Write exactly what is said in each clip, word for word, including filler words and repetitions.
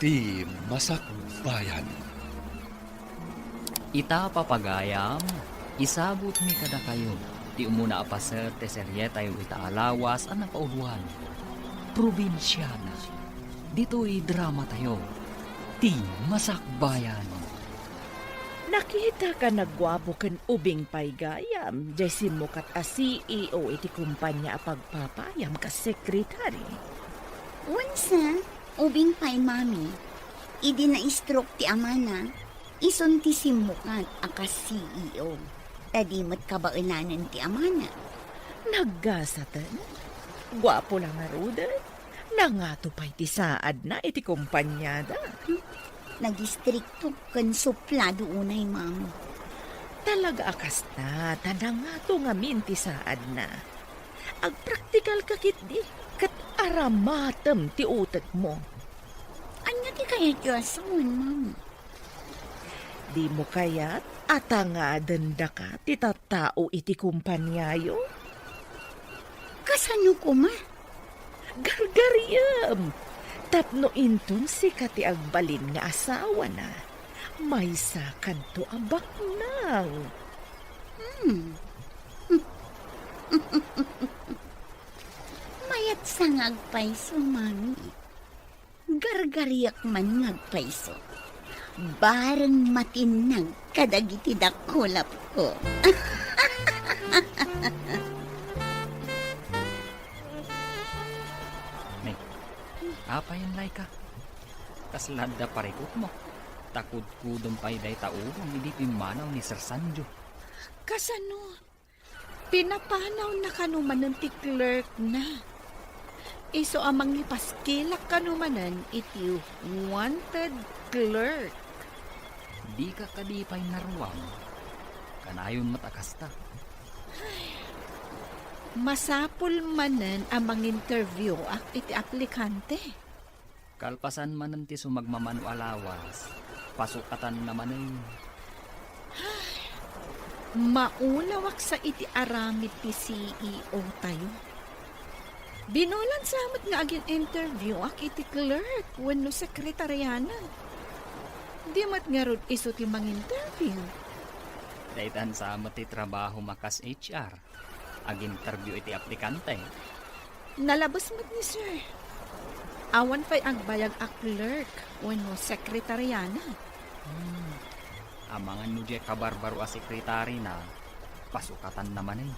Ti Masakbayan. Ita, papagayam, isabutmi kadakayo ti umuna a paset ti serietayo ita a lawas a napauloan, Probinsiana. Ditoy dramatayo, Ti Masakbayan. Nakitaka a guapo ken ubing pay gayam, jay simmukat a C E O iti kumpania a pagpapayam kas sekretari. Wen sa, ubing pay, Mami. Idi na-stroke ti amana, isun ti simmukat a kas C E O. Ta di met kabaelanen ti amana. Naggasaten? Guapo la ngaruden. Nangato pay ti saadna iti kumpaniada. Hmm, nagistrikto ken suplado unay, Mami. Talaga a kasta, ta nangato ngamin ti saadna. Agpraktikalka ketdi, ket aramatem ti utekmo. Ania ti kayatyo a sawen, Mami? Dimo kayat a tangadendaka ti tattao iti kumpaniayo? Kasano koma? Gargariem! Tapno inton sika ti agbalin nga asawana, maysakanto a baknang. Hmm. Mayat sa nga agpayso, Mami. Gargariak man nga agpayso. Bareng matinnag kadagiti dakulapko. Ni, apayen, Laika? Kasla adda parikutmo? Ta kudkudem pay dayta ubong idi pimmanaw ni Sir Sanjo. Kasano? Pinapanawna kano manen ti clerk na. Isu a mangipaskilak kano manen iti wanted clerk. Dika kadi pay naruam? Kanayon met a kasta. Ay, masapul manen a manginterview ak iti aplikante. Kalpasan manen ti sumagmamano a lawas, pasukatanna manen. Ay, maulawak sa iti aramid ti C E O tayo. Binulan sa met nga agin-interview ak iti clerk wenno sekretariana. Di met ngarud isu ti manginterview. Daytan sa met ti trabaho makas H R. Aginterview iti aplikante. Nalabes met ni sir. Awan pay agbayag a clerk wenno sekretariana. Hmm. Amangan no diay kabarbaro a sekretarina, pasukatanna manen.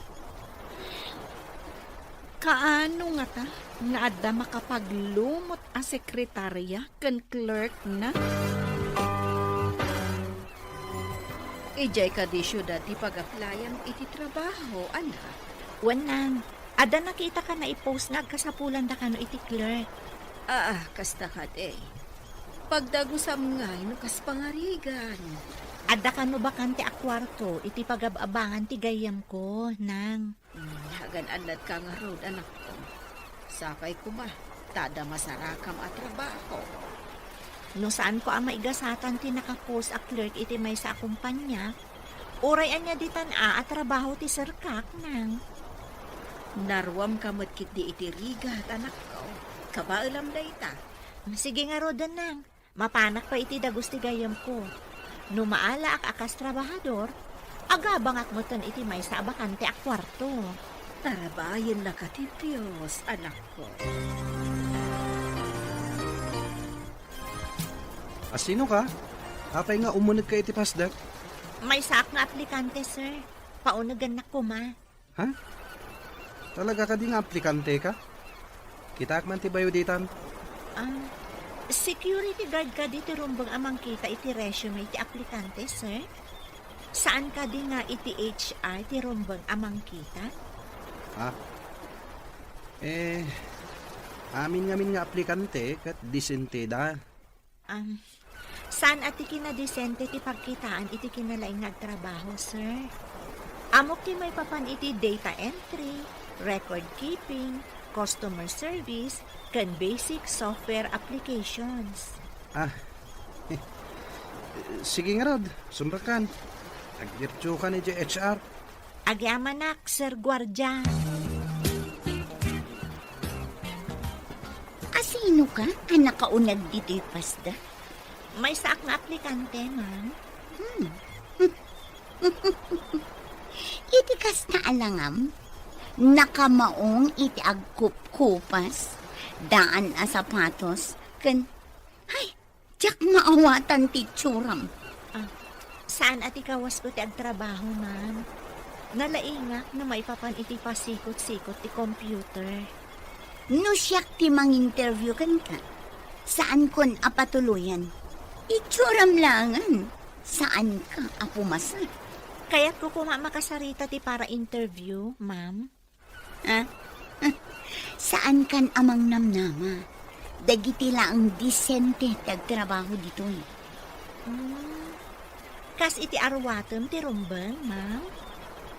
Kaano ngata nga adda makapaglumot a sekretaria ken clerk na? Idiay kadi siudad ti pag-applyam iti trabaho, anak? Wen, nang, adda nakitaka nga i-post nga agkasapulandakano iti clerk. Ah, kasta kadi. Pagdagusam ngay no kas pangarigan. Adda kano bakante a kuarto iti pagab-abangan ti gayyemko, nang. Hmm, nagan-annatka ngarud, anakko. Sapay koma, ta adda masarakam a trabaho. No saanko a maigasatan ti nakapost a clerk iti maysa a kumpania, uray ania ditan a, a trabaho ti serkak, nang. Naruamka met ketdi iti rigat, anakko. Kabaelam dayta. Sige ngaruden, nang. Mapanak pay iti dagus ti gayyemko. No maalaak a kas trabahador, agabangak metten iti maysa a bakante a kuarto. Tarabayennaka ti Dios, anakko. A, sinoka? Apay nga umunegka iti pasdek? Maysaak nga aplikante, sir. Paunegennak koma. Ha? Talaga kadi nga aplikanteka? Kitaak man ti bayo ditan. Ah, security guard kadi ti rumbeng a mangkita iti resume ti aplikante, sir? Saan kadi nga iti H R ti rumbeng a mangkita? Ha? Eh, amin ngamin nga aplikante ket disenteda. Am, saan a ti kinadisente ti pagkitaan iti kinalaing nga agtrabaho, sir. Ammok ti maipapan iti data entry, record keeping, customer service, ken basic software applications. Ah, sige ngarud, sumrekkan. Agdiretsokan idiay H R. Agyamanak, Sir Guardia. Asi Sino ka a nakauneg ditoy pasda? Maysaak nga aplikante, ma'am. Hmm. Iti kasta a langam, nakamaong iti agkupkupas, daan a sapatos, ken, hay, diak maawatan ti itsuram. Ah, saan a ti kawasko ti agtrabaho, ma'am. Nalaingak no maipapan iti pasikot-sikot ti computer. No siak ti manginterview kenka, saankon a patuloyan. Itsuram laengen, saanka a pumasa. Kayatko koma makasarita ti para interview, ma'am. Ah? Saankan a mangnamnama. Dagiti laeng disente ti agtrabaho ditoy. Hmm. Kas iti aruatem ti rumbeng, ma'am?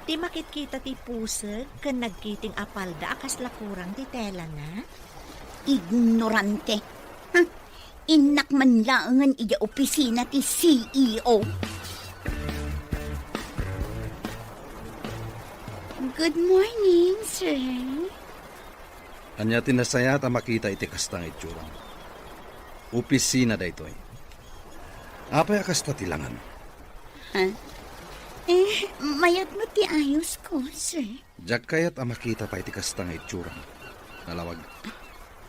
Ti makitkita ti puseg ken nagkiting a palda a kasla kurang ti telana? Ignorante. Huh? Innak man laengen idiay opisina ti C E O. Good morning, sir. Ania ti nasayaat a makita iti kasta nga itsuram? Opisina daytoy. Apay a kasta ti langan? Ha? Eh, mayat met ti ayosko, sir. Diak kayat a makita pay ti kasta nga itsuram. Nalawag.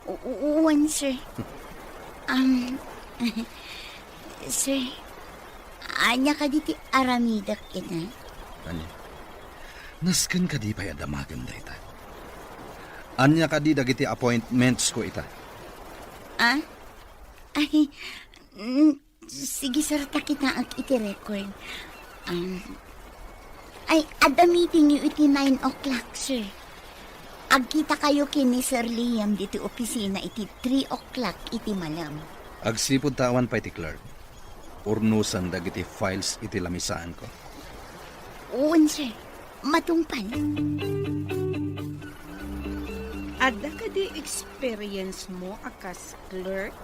U-, u-, wen, sir. Um, sir, ania kadi ti aramidek ita? Ania? Nasken kadi pay a damagen dayta? Ania kadi dagiti appointmentsko ita? Ah? Ay, mm, sige, sir, ta kitaek iti record. Um, ay, adda meetingyo iti nine o'clock, sir. Agkitakayo ken ni Sir Liam ditoy opisina iti three o'clock iti malem. Agsipud ta awan pay ti clerk, urnosen dagiti files iti lamisaanko. Wen, sir. Matungpal. Adda kadi experience mo a kas clerk?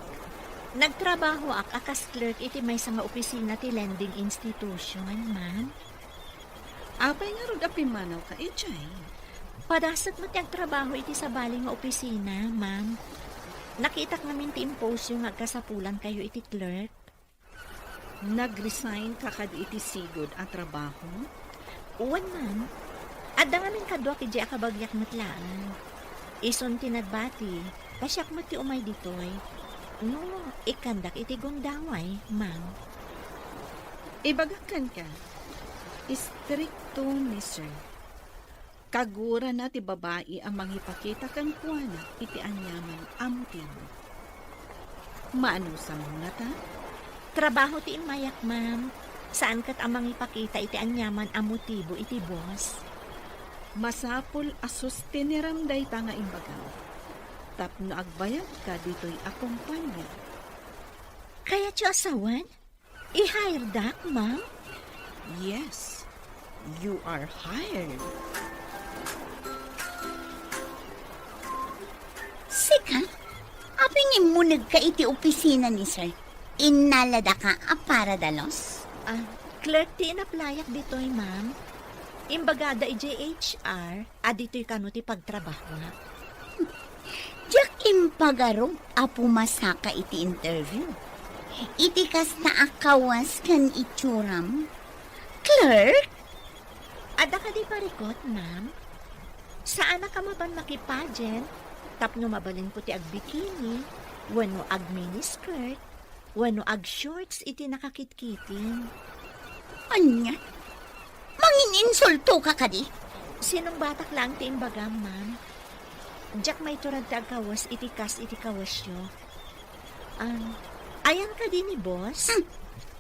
Nagtrabahoak a kas clerk iti maysa nga opisina ti lending institution, ma'am. Apay ngarud a pimmanawka idiay? Padasek met ti agtrabaho iti sabali nga opisina, ma'am. Nakitak ngamin ti imposyo nga agkasapulankayo iti clerk. Nag-resign ka kadi iti sigud a trabaho? Wen, ma'am. Adda ngamin kaduak idiay a kabagiak met laeng. Isun ti nagbati, ta siak met ti umay ditoy. No, ikkandak iti gundaway, ma'am. Ibagak kenka, istrikto ni Sir. Kagurana ti babai a mangipakita kenkuana iti aniaman a motibo. Maanusam ngata? Trabaho ti immayak, ma'am. Saan ket a mangipakita iti aniaman a motibo iti boss. Masapul a sustenerem dayta nga imbagam tapno agbayagka ditoy a kompania. Kayatyo a sawen? I-hiredak, ma'am? Yes, you are hired. Sika? Apay nga immunegka iti opisina ni Sir? Innaladaka a para dalos? Ah, clerk ti inaplayak ditoy, ma'am. Imbagada idiay H R a ditoy kano ti pagtrabahoak. Diak impagarop a pumasaka iti interview. Iti kasta a kawas ken itsuram, clerk? Adda kadi parikut, ma'am? Saanak a mapan makipageant tapno mabalinko ti agbikini wenno agminiskirt wenno agshorts iti nakakitkiting. Ania? Mangininsultoka kadi? Sinungbatak laeng ti imbagam, ma'am. Diak maiturag ti agkawes iti kas iti kawesyo. Am, ayan kadi ni boss? Hmm.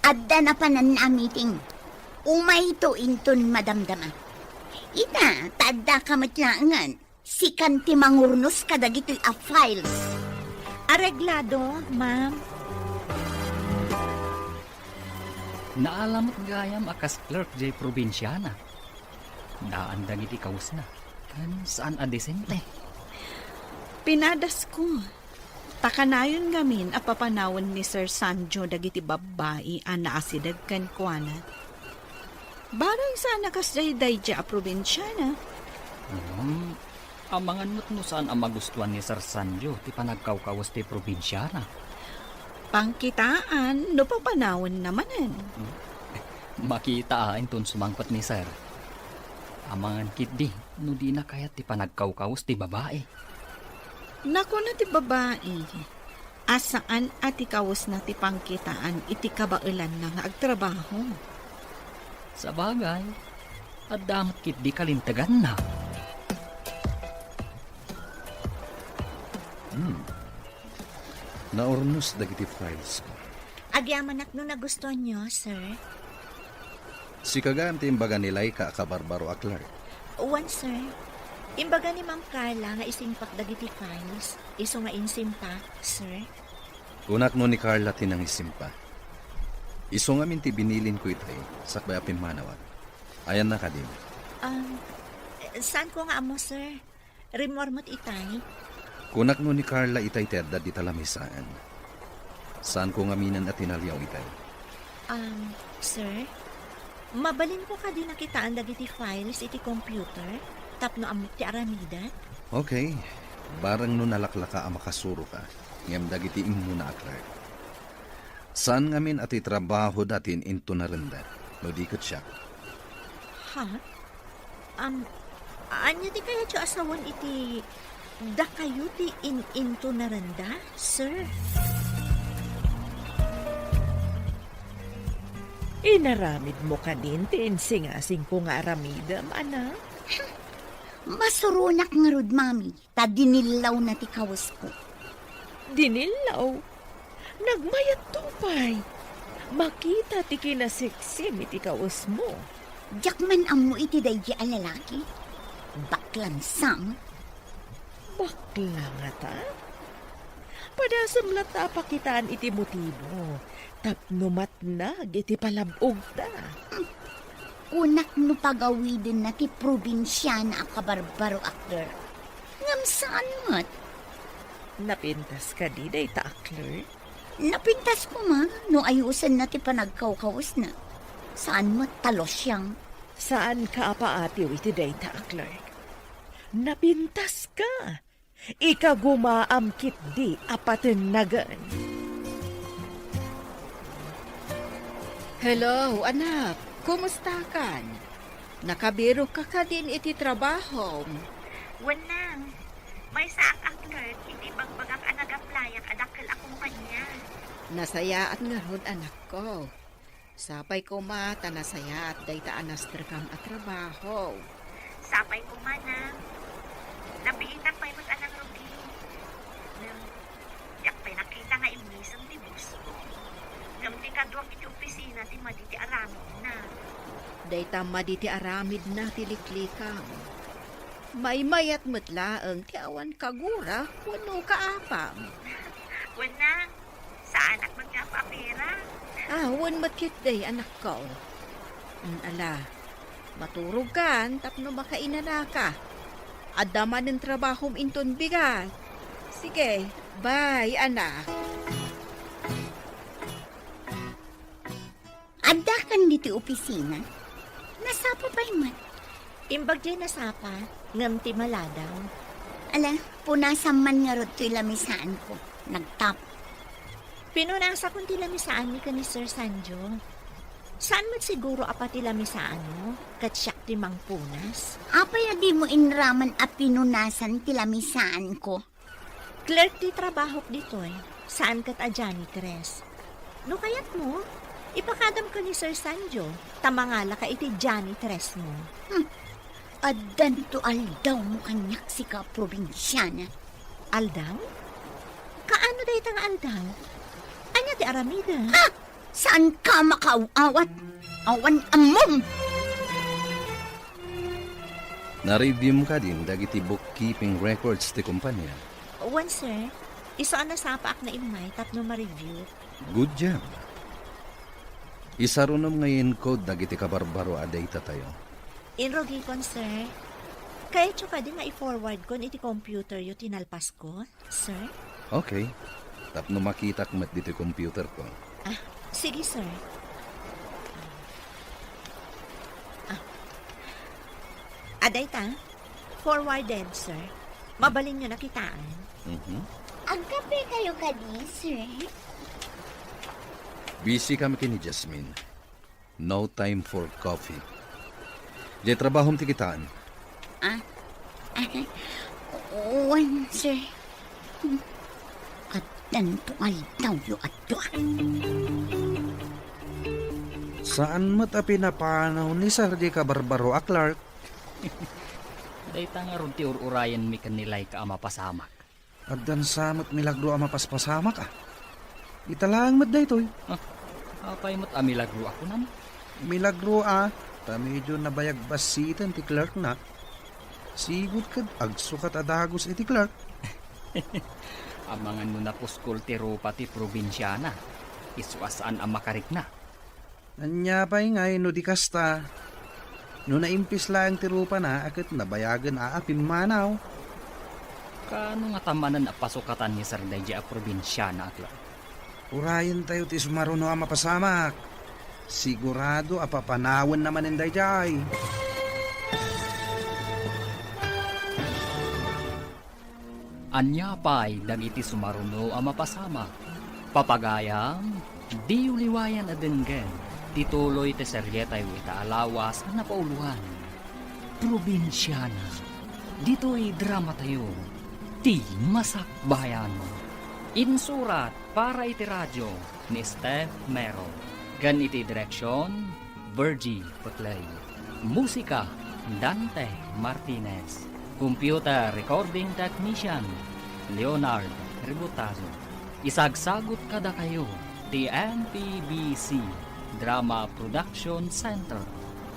Adda napananna a meeting. Umayto inton madamdama. Ita, ta addaka met laengen. Sikan ti mangurnos kadagitoy a files. Areglado, ma'am. Naala met gayam a kas clerk jay probinsiana. Daan dagiti kawesna, ken saan a disente. Pinadasko. Ta kanayon ngamin a papanawen ni Sir Sanjo dagiti babbai a naasideg kenkuana. Barang saan a kasjay daydiay a probinsiana. Ngem, Amangan met no saan a magustuan ni Sir Sanjo ti panagkawkawes ti probinsiana. Pangkitaan no papanawenna manen. Hmm? Makita a inton sumangpet ni Sir. Amangan ketdi no dina kayat ti panagkawkawes ti babai. Nakuna ti babai a saan a ti kawesna ti pangkitaan iti kabaelanna nga agtrabaho. Sabagay, adda met ketdi kalinteganna. Hmm. Naurnos dagiti files ko. Agyamanak no nagustuanyo, sir. Sika gayam ti imbaga ni Laika a kabarbaro a clerk? Wen, sir. Imbaga ni Ma'am Carla nga isimpak dagiti files. Isu nga insimpak, sir. Kunak no ni Carla ti nangisimpa. Isu ngamin ti binilinko itay, sakbay a pimmanawak. Ayanna kadin? Um, saanko nga ammo, sir. Rimmuar met itay. Kunak no ni Carla itay ti adda dita lamisaan. Saanko ngaminen a tinaliaw itay. Um, sir, mabalinko kadi a kitaan dagiti files iti computer tapno ammok ti aramidek? Okay. Bareng no nalaklaka a makasuroka, ngem dagiti immuna a clerk. Saan ngamin a ti trabahoda ti in-intunarenda, no di ket siak? Ha? Am, ania ti kayatyo a sawen iti dakayo ti in-intunarenda, sir? Inaramidmo kadin ti insingasingko nga aramidem, anak? Masuronak ngarud, Mami, ta dinillawna ti kawesko. Dinillaw? Nagmayatto pay. Makita ti kinasiksim iti kawesmo. Diak man ammo iti daydi a lalaki. Baklan sa met. Bakla ngata? Padasem latta a pakitaan iti motibo tapno matnag iti palab-ogta. Kunak no pagawidenna ti probinsiana a kabarbaro a clerk. Ngem saan met. Napintas kadi dayta a clerk? Napintas koma no ayusenna ti panagkawkawesna. Saan met ta losyang. Saanka a paatiw iti dayta a clerk. Napintaska. Ikagumaam ketdi a patennagen. Hello, anak. Kumustakan? Nakabirokka kadin iti trabahom? Wen, Nang. Maysaak a clerk iti ibagbagak a nag-applyak a dakkel a kumpania. Nasayaat ngarud, anakko. Sapay koma ta nasayaat dayta a nasterkam a trabaho. Sapay koma, Nang. Nabiitak pay met a nangrugi. Ngem, diak pay nakita nga immiseng ti boss ko. Ngem ti kaduak iti opisina ti madi ti aramidna. Dayta madi ti aramidna ti liklikam. Maymayat met laeng ti awan kagura wenno kaapam. Wen, Nang. Saanak met nga apapera. Ah, wen met ketdi, anakko. Mm, ala, maturogkan tapno makainanaka. Adda manen trabahom inton bigat. Sige, bye, anak. Addakan ditoy opisina? Nasapa pay met? Imbag diay nasapa, ngem ti maladaw. Ala, punasam man ngarud toy lamisaanko. Nagtap. Pinunasakon ti lamisaanmi ken ni Sir Sanjo. Saan met siguro a pati lamisaanmo, ket siak ti mangpunas? Apay a dimo inraman a pinunasan ti lamisaanko? Clerk ti trabahok ditoy, saan ket a janitress. No kayatmo, ipakadam ken ni Sir Sanjo, ta mangalaka iti janitressmo. Hmm. Addanto aldawmo kaniak, sika a probinsiana. Aldaw? Kaano dayta nga aldaw? Ania ti aramidek? Ha? Saanka makaaw-awat? Awan ammom! Na-reviewmo kadin dagiti bookkeeping records ti kompania? Wen, sir. Isu a nasapaak nga immay tapno ma-review. Good job. Isarunom nga i-encode dagiti kabarbaro a data tayo. Inrugikon, sir. Kayatyo kadi nga i-forwardkon iti computeryo ti nalpasko? Sir? Okay. Tapno makitak met ditoy computer ko. Ah, sige, sir. Ah. Adayta? Forwarded, sir. Mabalinyo nakitaan? Mhm. Agkape kayo kadi, sir? Busy kami ken ni Jasmine. No time for coffee. Diay trabahom ti kitaan? Ah, ah, wen, sir. Hmm. Addanto aldawyo a dua. Saan met a pinapanaw ni Sir diay kabarbaro a Clark? Dayta ngarud ti ur-urayenmi ken ni Laika a mapasamak. Addan sa met milagro a mapaspasamak, a. Ita laeng met daytoy. Ah, apay met a milagro a kunam? Milagro, a, ta medio nabayag bassiten ti Clark na. Sigud ket agsukat a dagus iti Clark. Amangan no napuskol ti rupa ti probinsiana, isu a saan a makarikna. Ania pay ngay no di kasta? No naimpis laeng ti rupana a ket nabayagen a pimmanaw. Kaano ngata manen a pasukatan ni Sir daydiay a probinsiana a Clark? Urayentayo ti sumaruno a mapasamak. Sigurado a papanawenna manen daydiay. Ania pay dagiti sumaruno a mapasamak? Papagayam, diyo liwayan a denggen ti tuloy ti serietayo ita a lawas a napauloan. Probinsiana. Ditoy dramatayo, ti Masakbayan. Insurat para iti radio ni Steph Mero. Ken iti direksion, Virgie Peclay. Musika, Dante Martinez. Computer recording technician, Leonard Ributazo. Isagsagut kadakayo ti M P B C Drama Production Center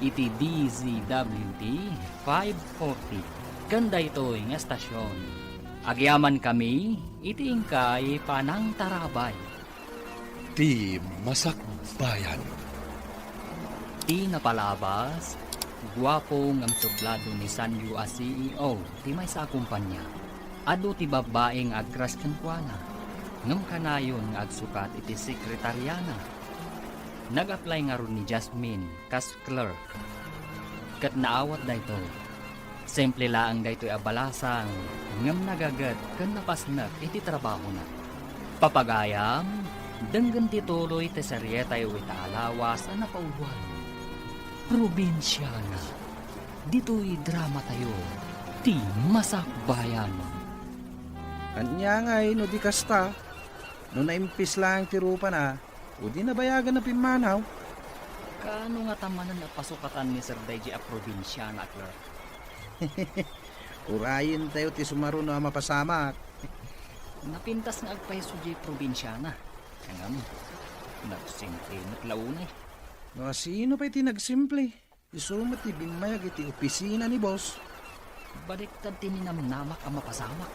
iti D Z W T five forty. Ken daytoy nga estasion, agyamankami iti inkay panangtarabay. Ti Masakbayan. Ti napalabas, guapo ngem sublado ni Sanyo a C E O ti maysa a kompania. Adu ti babbai nga agkrush kenkuana, ngem kanayon nga agsukat iti sekretariana. Nag-apply ngarud ni Jasmine kas clerk. Ket naawat daytoy. Simple laeng daytoy a balasang, ngem nagaget ken napasnek iti trabahona. Papagayam, denggen ti tuloy ti serietayo ita a lawas a napauloan. Probinsiana. Ditoy dramatayo, ti Masakbayan. Ania ngay no di kasta? No naimpis laeng ti rupana, o di nabayagan a pimmanaw. Kaano ngata manen a pasukatan ni Sir daydiay a probinsiana a clerk? Urayentayo ti sumaruno a mapasamak. Napintas nga agpayso diay probinsiana. Ngem, nagsimple met la unay. No, sino pay ti nagsimple? Isu met ti bimmayag iti opisina ni boss. Baliktad ti ninamnamak a mapasamak.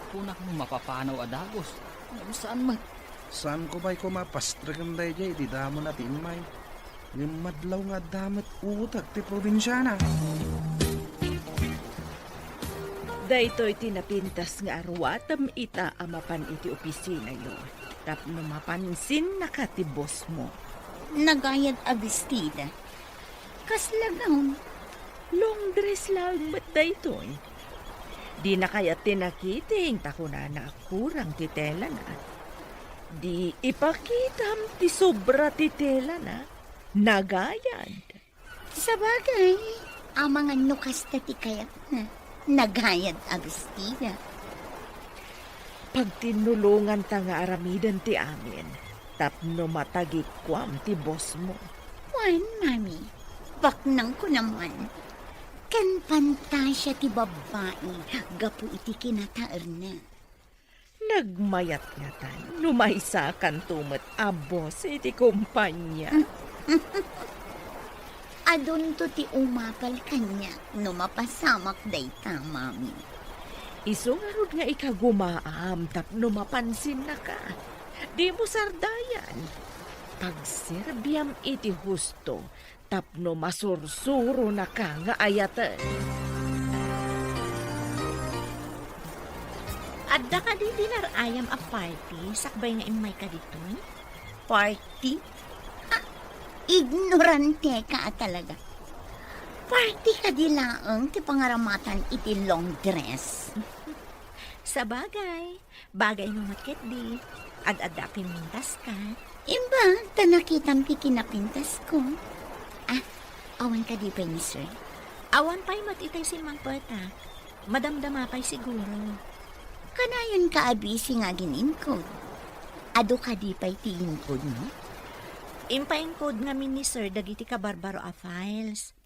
Kunak no mapapanaw a dagus, ngem saan met. Saanko pay koma pastreken daydiay iti damona ti immay. Ngem madlaw nga adda met utek ti probinsiana. Daytoy ti napintas nga aruatem ita a mapan iti opisinayo tapno mapansinnaka ti bossmo. Nagayad a bestida. Kasla gown? Long dress laeng met daytoy. Dina kayat ti nakiting ta kunana a kurang ti telana. Di ipakitam ti sobra ti telana. Nagayad. Sabagay, amangan no kasta ti kayatna. Nagayad a bestida. Pagtinnulonganta nga aramiden ti amin tapno matagikuam ti bossmo. Wen, Mami, baknangko naman. Ken pantasia ti babbai gapu iti kinataerna. Nagmayat ngatan no maysakanto met a boss iti kompania. Adunto ti umapal kaniak no mapasamak dayta, Mami. Isu ngarud nga ikagumaam tapno mapansinnaka. Dimo sardayan. Pagserbiam iti husto tapno masursuronaka nga ayaten. Adda kadi dinar ayam a party sakbay nga immayka ditoy? Party? Ha? Ignoranteka a talaga. Party kadi laeng ti pangaramatan iti long dress. Sabagay, bagay no met ketdi. Ad-adda a pimintaska. Imba, ta nakitam ti kinapintasko. Ah, awan kadi pay ni sir? Awan pay met itay simmangpetak. Madamdama pay siguro. Kanayon ka a busy nga agin-encode. Adu kadi pay ti encode mo? Impa-encode ngamin ni sir dagiti kabarbaro a files.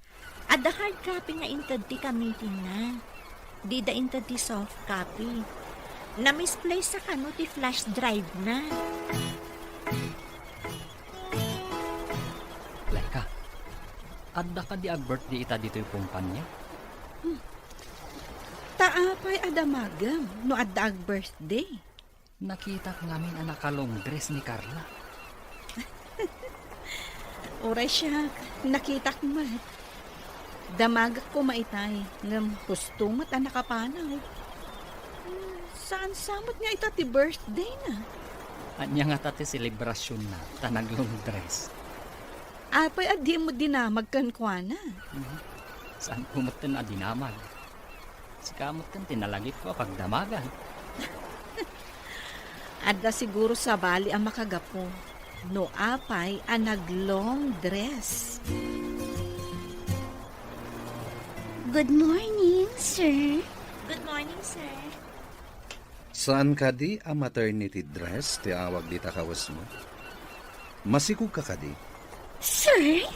Adda hard copy nga inted ti committee-na. Dida inted ti soft copy. Na-misplace a kano ti flash drive-na. Laika, adda kadi ag-birthday ita ditoy kumpania? Hmm. Ta apay a damagem no adda ag-birthday? Nakitak ngamin a naka-long dress ni Carla. Uray siak, nakitak met. Damagek koma itay, ngem husto met a nakapanaw. Hmm, saan sa met nga ita ti birthday-na? Ania ngata ti selebrasyon-na ta nag-long dress? Apay a dimo dinamag kenkuana? Mhm. Saanko metten a dinamag? Sika metten ti nalagipko a pagdamagan. Adda siguro sabali a makagapu no apay a nag-long dress. Good morning, sir. Good morning, sir. Saan kadi a maternity dress ti awag dita kawesmo? Masikogka kadi? Sir?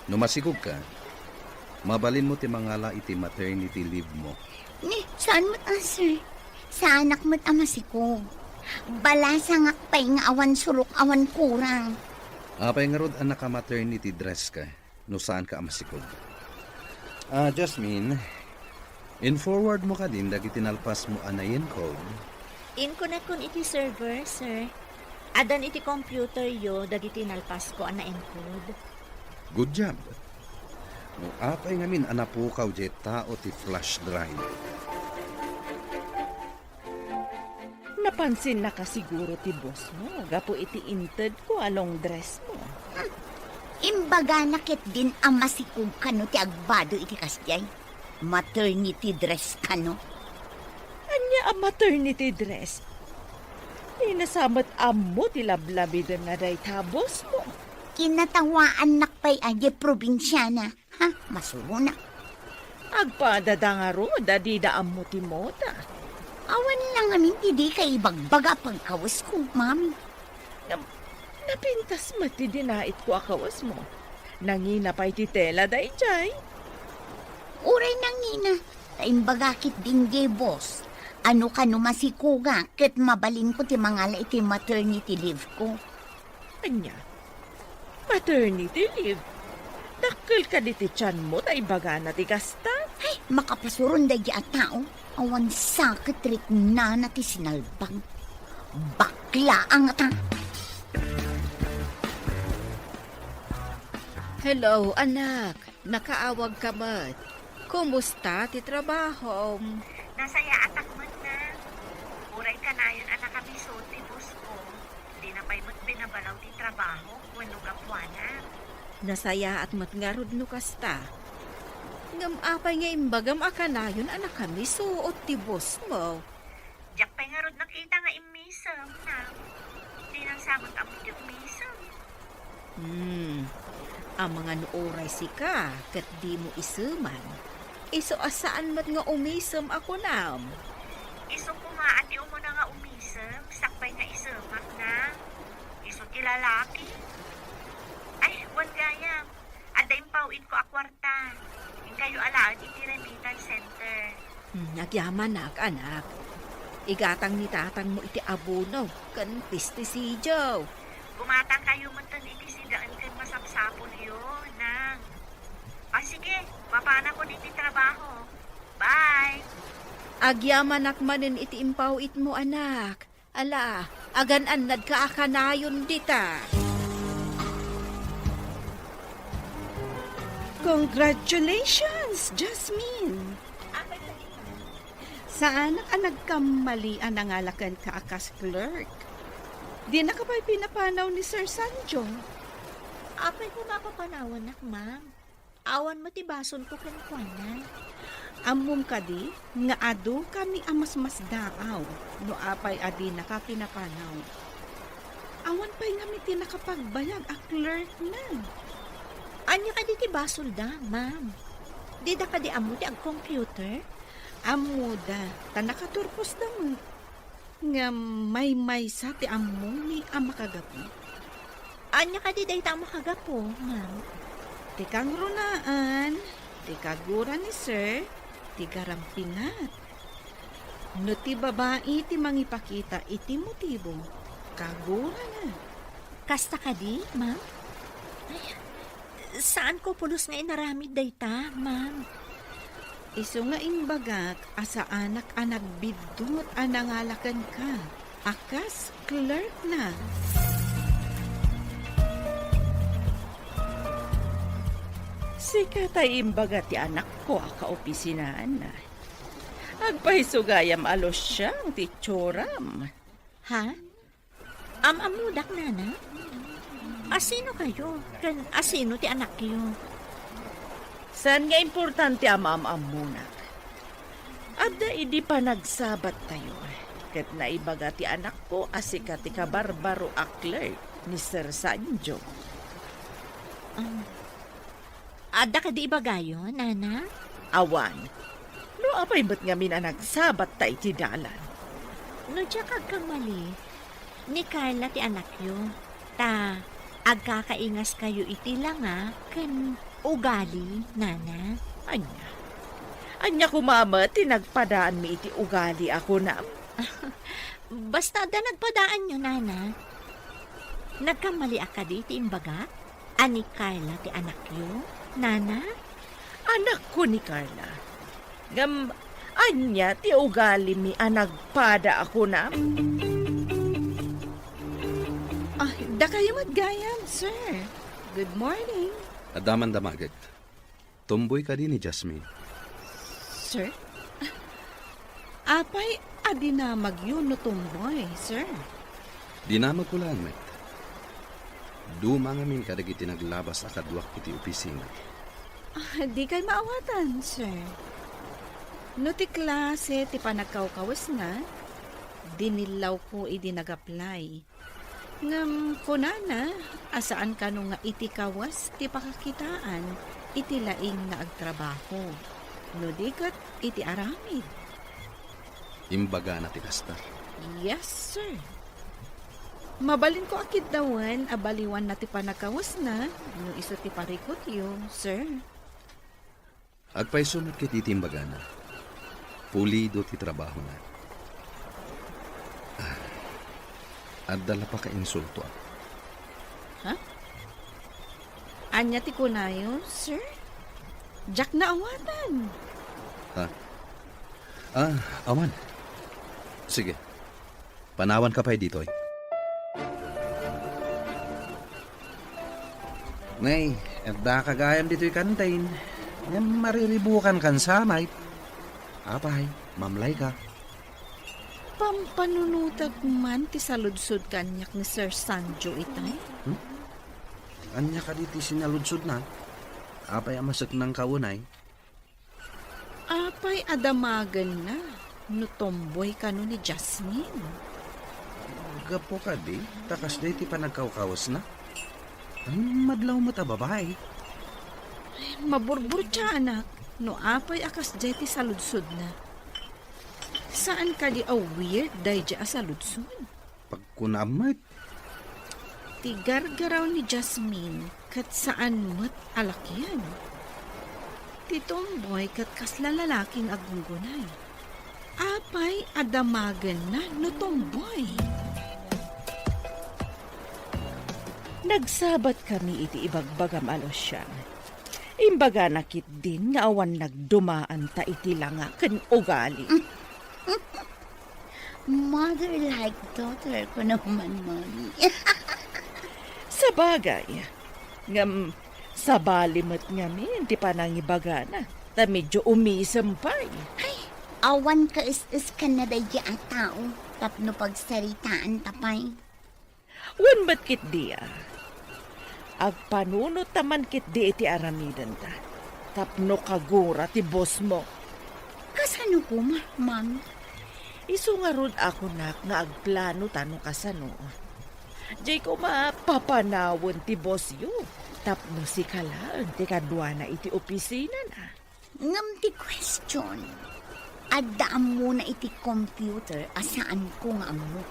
No masikogka, mabalinmo ti mangala iti maternity leave mo. Ni, saan met a, sir? Saanak met a masikog. Balasangak pay nga awan surok, awan kurang. Apay ngarud a naka-maternity dress ka? No saanka a masikog. Ah, Jasmine, in-forward mo kadin dagiti nalpasmo a na-encode? Inkunakon iti server, sir. Addan iti computer-yo dagiti nalpasko a na-encode. Good job. No apay ngamin a napukaw diay tao ti flash drive? Napansinnaka siguro ti boss mo gapu iti intedko a long dress mo. Hmm. Imbagana ketdin a masikog kano ti agbado iti kasdiay. Maternity dress kano. Ania a maternity dress? Dina sa met ammo ti lablabiden nga dayta boss mo. Kinatawaannak pay a diay probinsiana. Ha, masuronak. Agpadada ngarud a dida ammo ti moda. Awan la ngamin ti dika ibagbaga a pagkawesko, ma'am. Ngem, napintas met ti dinaitko a kawesmo. Nangina pay ti tela daydiay. Uray nangina, ta imbaga ketdin diay boss, ano kano masikogak ket mabalinko ti mangala iti maternity leave ko. Ania? Maternity leave? Dakkel kadi ti tianmo ta ibagana ti kasta? Ay, makapasuron daydi a tao. Awan sa ket riknana ti sinalbag. Bakla a ngata. Hello, anak. Nakaawagka met. Kumusta ti trabahom? Nasayaatak met, Nang. Uray kanayon a nakamiso ti boss ko, dina pay met binabalaw ti trabaho wenno gapuana. Nasayaat met ngarud no kasta. Ngem apay nga imbagam a kanayon a nakamiso ti boss mo? Diak pay ngarud nakita nga immisem, Nang. Dinan sa met ammo ti ummisem. Hmm. Amangan no uray sika ket dimo iseman. Isu a saan met nga umisem a kunam. Isu koma a ti umuna nga umisem, sakbay nga isemak, Nang. Isu ti lalaki. Ay, wen gayam. Adda impaw-itko a kuarta. Inkayo alaen iti remittance center. Hmm, agyamanak, anak. Igatang ni tatangmo iti abono ken pesticidio. Gumatangkayo metten iti sidaen ken masapsapulyo, Nang. O sige, mapanakon iti trabaho. Bye! Agyamanak manen iti impaw-itmo, anak. Ala, agan-annadka a kanayon dita. Congratulations, Jasmine! Saanak a nagkamali a nangala kenka a kas clerk. Dinaka pay pinapanaw ni Sir Sancho. Apay ko mapapanawannak, ma'am? Awan met ti basolko kenkuana. Ammom kadi nga adu kami a masmasdaaw no apay a dinaka pinapanaw? Awan pay ngamin ti nakapagbayag a clerk na. Ania kadi ti basolda, ma'am? Dida kadi ammo ti agcomputer? Ammoda, ta nakaturposda met. Ngem maymaysa ti ammongmi a makagapu. Ania kadi dayta a makagapu, ma'am? Ti kangrunaan, ti kagura ni sir, ti garampingat. No ti babai ti mangipakita iti motibo, kagurana. Kasta kadi, ma'am? Ay, saanko pulos nga inaramid dayta, ma'am. Isu nga imbagak a saanak a nagbiddut a nangala kenka a kas clerk na. Sika tay imbaga ti anakko a kaopisinana. Agpayso gayam a lusiang ti itsuram. Ha? Am-ammodak, nana? Asino kayo? Ken asino ti anakyo? Saan nga importante a maam-ammonak? Adda idi panagsabattayo, ket naibaga ti anakko a sika ti kabarbaro a clerk ni Sir Sanjo. Um, Adda kadi ibagayo, nana? Awan. No apay met ngamin a nagsabatta iti dalan? No diak agkamali, ni Carla ti anakyo, ta agkakaingaskayo iti langa ken ugali, nana. Ania? Ania koma met ti nagpadaanmi iti ugali a kunam? Basta adda nagpadaanyo, nana. Nagkamaliak kadi iti imbagak? A ni Carla ti anakyo, nana? Anakko ni Carla. Ngem ania ti ugalimi a nagpada a kunam? Ah, dakayo met gayam, sir. Good morning. Adda man damagek. Tomboy kadi ni Jasmine? Sir? Apay a dinamagyo no tomboy, sir? Dinamagko laeng met. Duma ngamin kadagiti naglabas a kaduak iti opisina. Ah, dikay maawatan, sir. No ti klase ti panagkawkawesna, dinillawko idi nag-apply. Ngem kunana a saan kano nga iti kawes ti pakakitaan iti laing nga agtrabaho, no di ket iti aramid. Imbagana ti kasta? Yes, sir. Mabalinko a kiddawen a baliwanna ti panagkawesna no isu ti parikutyo, sir. Agpayso met ket iti imbagana. Pulido ti trabahona. Ah, adda la pakainsultoak. Ha? Ania ti kunayo, sir? Diak naawatan. Ha? Ah, awan. Sige. Panawanka pay ditoy. Nay, addaka gayam ditoy kantin. Ngem mariribukankan sa, mait. Apay, mamlayka. Pampanunotek man ti saludsod kaniak ni Sir Sanjo itay? Hmm? Ania kadi ti sinaludsodna? Apay a maseknangka unay? Apay a damagenna no tomboy kano ni Jasmine? Gapu kadi ta kasdiay ti panagkawkawesna? Ay, madlaw met a babai. Ay, maburburtiaanak no apay a kasdiay ti saludsodna. Saan kadi a weird daydiay a saludsod? Pagkunam met. Ti gargaraw ni Jasmine ket saan met a lakian. Ti tomboy ket kasla lalaki nga aggunggunay. Apay a damagenna no tomboy? Nagsabatkami iti ibagbagam a Lucian. Imbagana ketdin nga awan nagdumaanta iti langa ken ugali. Mother like daughter, kuno man, Mommy. Sabagay, ngem sabali met ngamin ti panangibagana, ta medyo umisem pay. Ay, awan kaes-eskanna daydi a tao tapno pagsaritaanta pay. Wen met ketdi a, agpanunot ta man ketdi iti aramidenta. tapno kagura ti boss mo. Kasano koma, Mami? Isu ngarud a kunak nga agplano ta no kasano. Jay koma papanawen ti boss yo, tapno sika laeng ti kaduana iti opisinana. Ngem ti question, adda ammona iti computer a saanko nga ammo.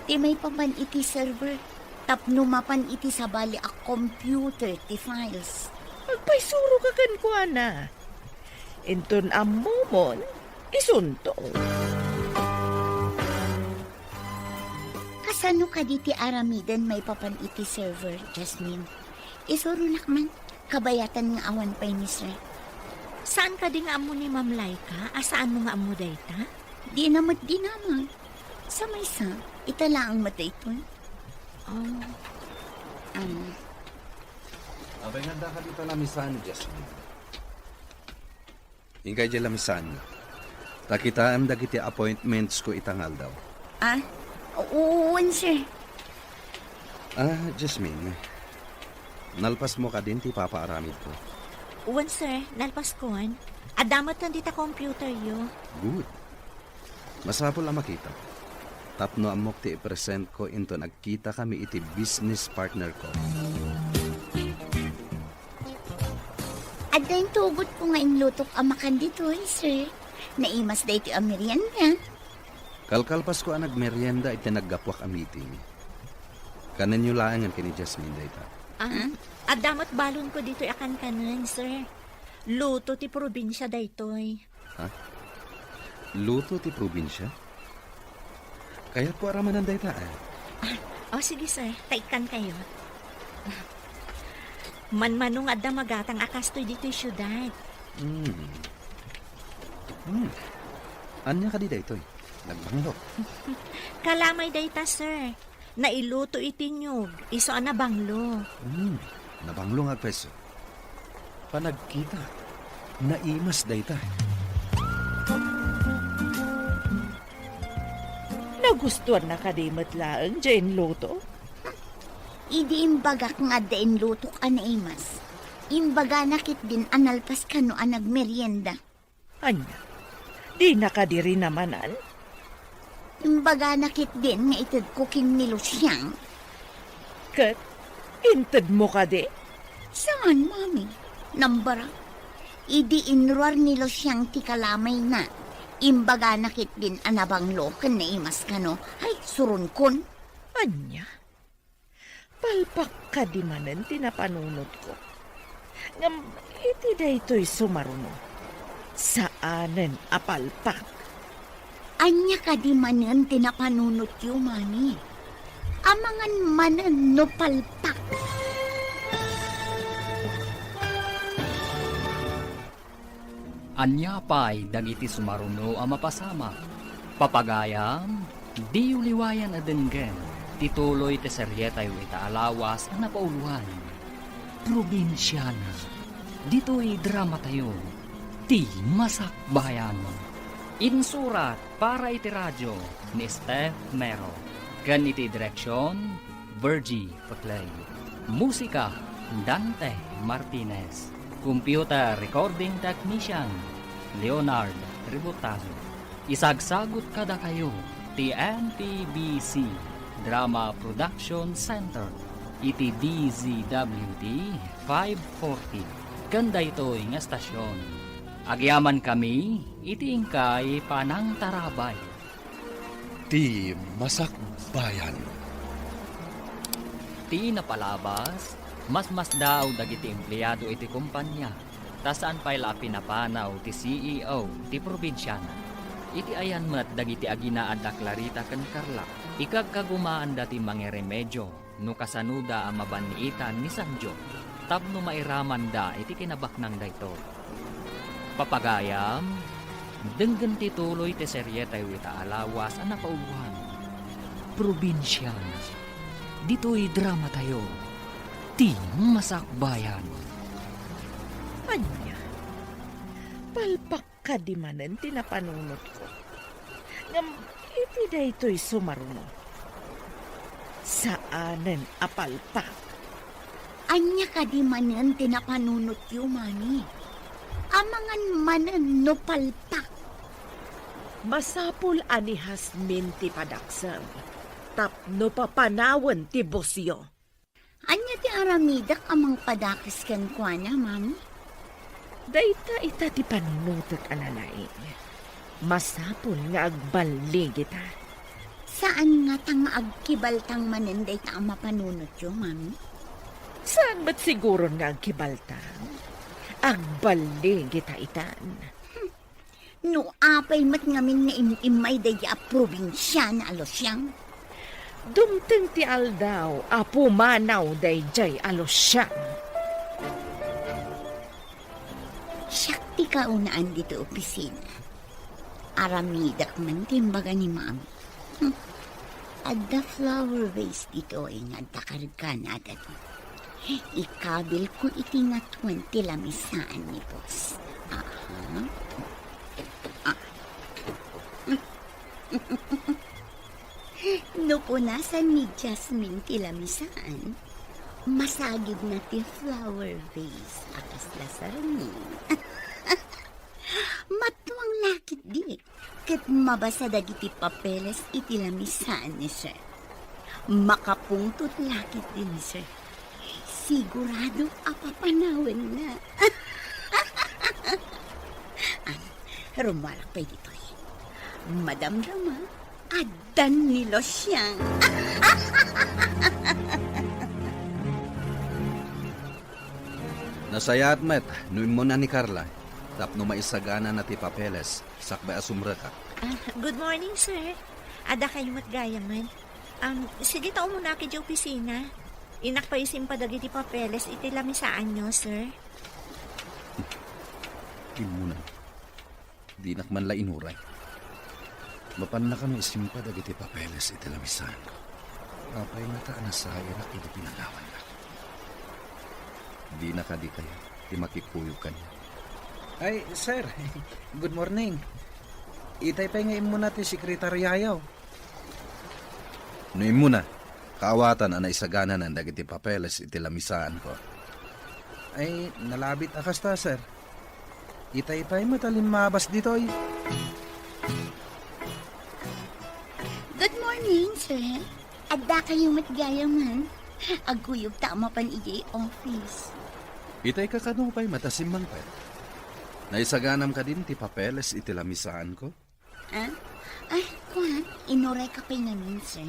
Ti maipapan iti server, tapno mapan iti sabali a computer ti files. Agpaisuro ka kenkuana. Inton ammomon, isunto. Kasano kadi ti aramiden maipapan iti server, Jasmine? Isuronak man, kabayatan nga awan pay ni Sir. Saan kadi nga ammo ni Ma'am Laika a saanmo nga ammo dayta? Dina met dinamag. Sa maysa, ita laeng met daytoy. Oh. Ano? Apay nga adda kadi ta lamisan, Jasmine? Inkay diay lamisan. Ta kitaem dagiti appointmentsko ita nga aldaw. Ah? U-, wen, sir. Ah, Jasmine. Nalpasmo kadin ti ipapaaramidko? Wen, sir. Nalpaskon. Adda metten dita computeryo. Good. Masapul a makita. Tapno ammok ti ipresentko inton agkitakami iti business partnerko. Adda intugotko nga inlutok a makan ditoy, sir. Naimas daytoy a merienda. Kalkalpasko a nagmerienda iti naggapuak a meeting. Kanenyo laengen ken ni Jasmine dayta. Ah, adda met balonko ditoy a kankanen, sir. Luto ti probinsia daytoy. Ha? Luto ti probinsia? Kayatko a ramanen dayta, eh. Ah, oh, sige, sir. Ta ikkankayo. Manmano nga adda magatang a kastoy ditoy siudad. Hmm. Hmm. Ania kadi daytoy? Nagbanglo. Kalamay dayta, sir. Nailuto iti niyog, isu a nabanglo. Hmm, nabanglo nga agpayso. Panagkita, naimas dayta. Nagustuanna kadi met laeng diay inluto? Idi imbagak nga adda inlutok a naimas, imbagana ketdin a nalpas kano a nagmerienda. Ania? Dina kadi rinamanan? Imbagana ketdin nga itedko ken ni Luciang. Ket intedmo kadi? Saan, Mami. Nambara. Idi inruar ni Luciang ti kalamayna, imbagana ketdin a nabanglo ken naimas kano. Ay, suronkon. Ania? Palpak kadi manen ti napanunotko. Ngem iti daytoy sumaruno, saanen a palpak. Ania kadi manen ti napanunotyo, Mami? Amangan manen no palpak. Ania pay dagiti sumaruno a mapasamak? Papagayam, diyo liwayan a denggen ti tuloy ti serietayo ita a lawas a napauloan, Probinsiana. Ditoy dramatayo, ti Masakbayan. Insurat para iti radio ni Steph Mero, ken iti direksion, Virgie Paclay. Musika, Dante Martinez. Computer Recording Technician, Leonard Ributazo. Isagsagut kadakayo ti N P B C Drama Production Center iti D Z W T five forty ken daytoy nga estasion. Agyamankami iti inkay panangtarabay. Ti Masakbayan. Ti napalabas, masmasdaaw dagiti empleado iti kompania, ta saan pay la a pinapanaw ti C E O ti probinsiana. Iti ayan met dagiti aginaad a Clarita ken Carla, ikagkagumaanda ti mangiremedio no kasanoda a mabanniitan ni Sanjo tapno mairamanda iti kinabaknang daytoy. Papagayam, denggen ti tuloy ti serietayo ita a lawas a napauloan, Probinsiana. Ditoy dramatayo, ti Masakbayan. Ania? Palpak kadi manen ti napanunotko. Ngem iti daytoy sumaruno, saanen a palpak. Ania kadi manen ti napanunotyo, Mami? Amangan manen no palpak. Masapul a ni Jasmine ti padaksem tapno papanawen ti busyo. Ania ti aramidek a mangpadakes kenkuana, Mami? Dayta ita ti panunotek a nalaing. Masapul nga agballigita. Saan ngata nga agkibaltang manen dayta a mapanunotyo, Mami? Saan met siguron nga agkibaltang? Agballigita itan. Hmm. No apay met ngamin nga im-immay daydi a probinsiana a Lucian? Dumteng ti aldaw a pumanaw daydiay a Lucian. Siak ti kaunaan ditoy opisina. Aramidek man ti imbaga ni Mami. Hmm. Adda flower vase ditoy nga adda kargana dagiti. Ikabilko iti ngatuen ti lamisaan ni boss. Aha. Ah. No punasan ni Jasmine ti lamisaan, masagidna ti flower vase a kasla sarming. Matuang lakit di. Ket mabasa dagiti papeles iti lamisaan ni Sir. Makapungtot lakit din, Sir. Sigurado a papanawenna. Ah, rummuarak pay ditoy. Madamdama, addan ni Lucian. Nasayaat met no immuna ni Carla tapno maisaganana ti papeles sakbay a sumrekak. Ah, good morning, sir. Adda kayo met gayamen. Um, sige ta umunak iti opisina. Innak pay isimpa dagiti papeles iti lamisaanyo, sir. Immuna. Dinak man la inuray. Mapanna kano isimpa dagiti papeles iti lamisaanko. Apay ngata a nasayarak iti pinagawannak? Dina kadi kayat ti makikuyog kaniak? Ay, sir. Good morning. Itay pay nga immuna ti sekretariayo. No immuna, kaawatan a naisagananan dagiti papeles iti lamisaanko. Ay, nalabit a kasta, sir. Itay pay met a limmabas ditoy. Good morning, sir. Adda kayo met gayamen. Agkuyog ta a mapan idiay office. Itay kakano pay met a simmangpet? Naisaganam kadin ti papeles iti lamisaanko? Ah? Ay, kuan, inuray ka pay ngamin, sir.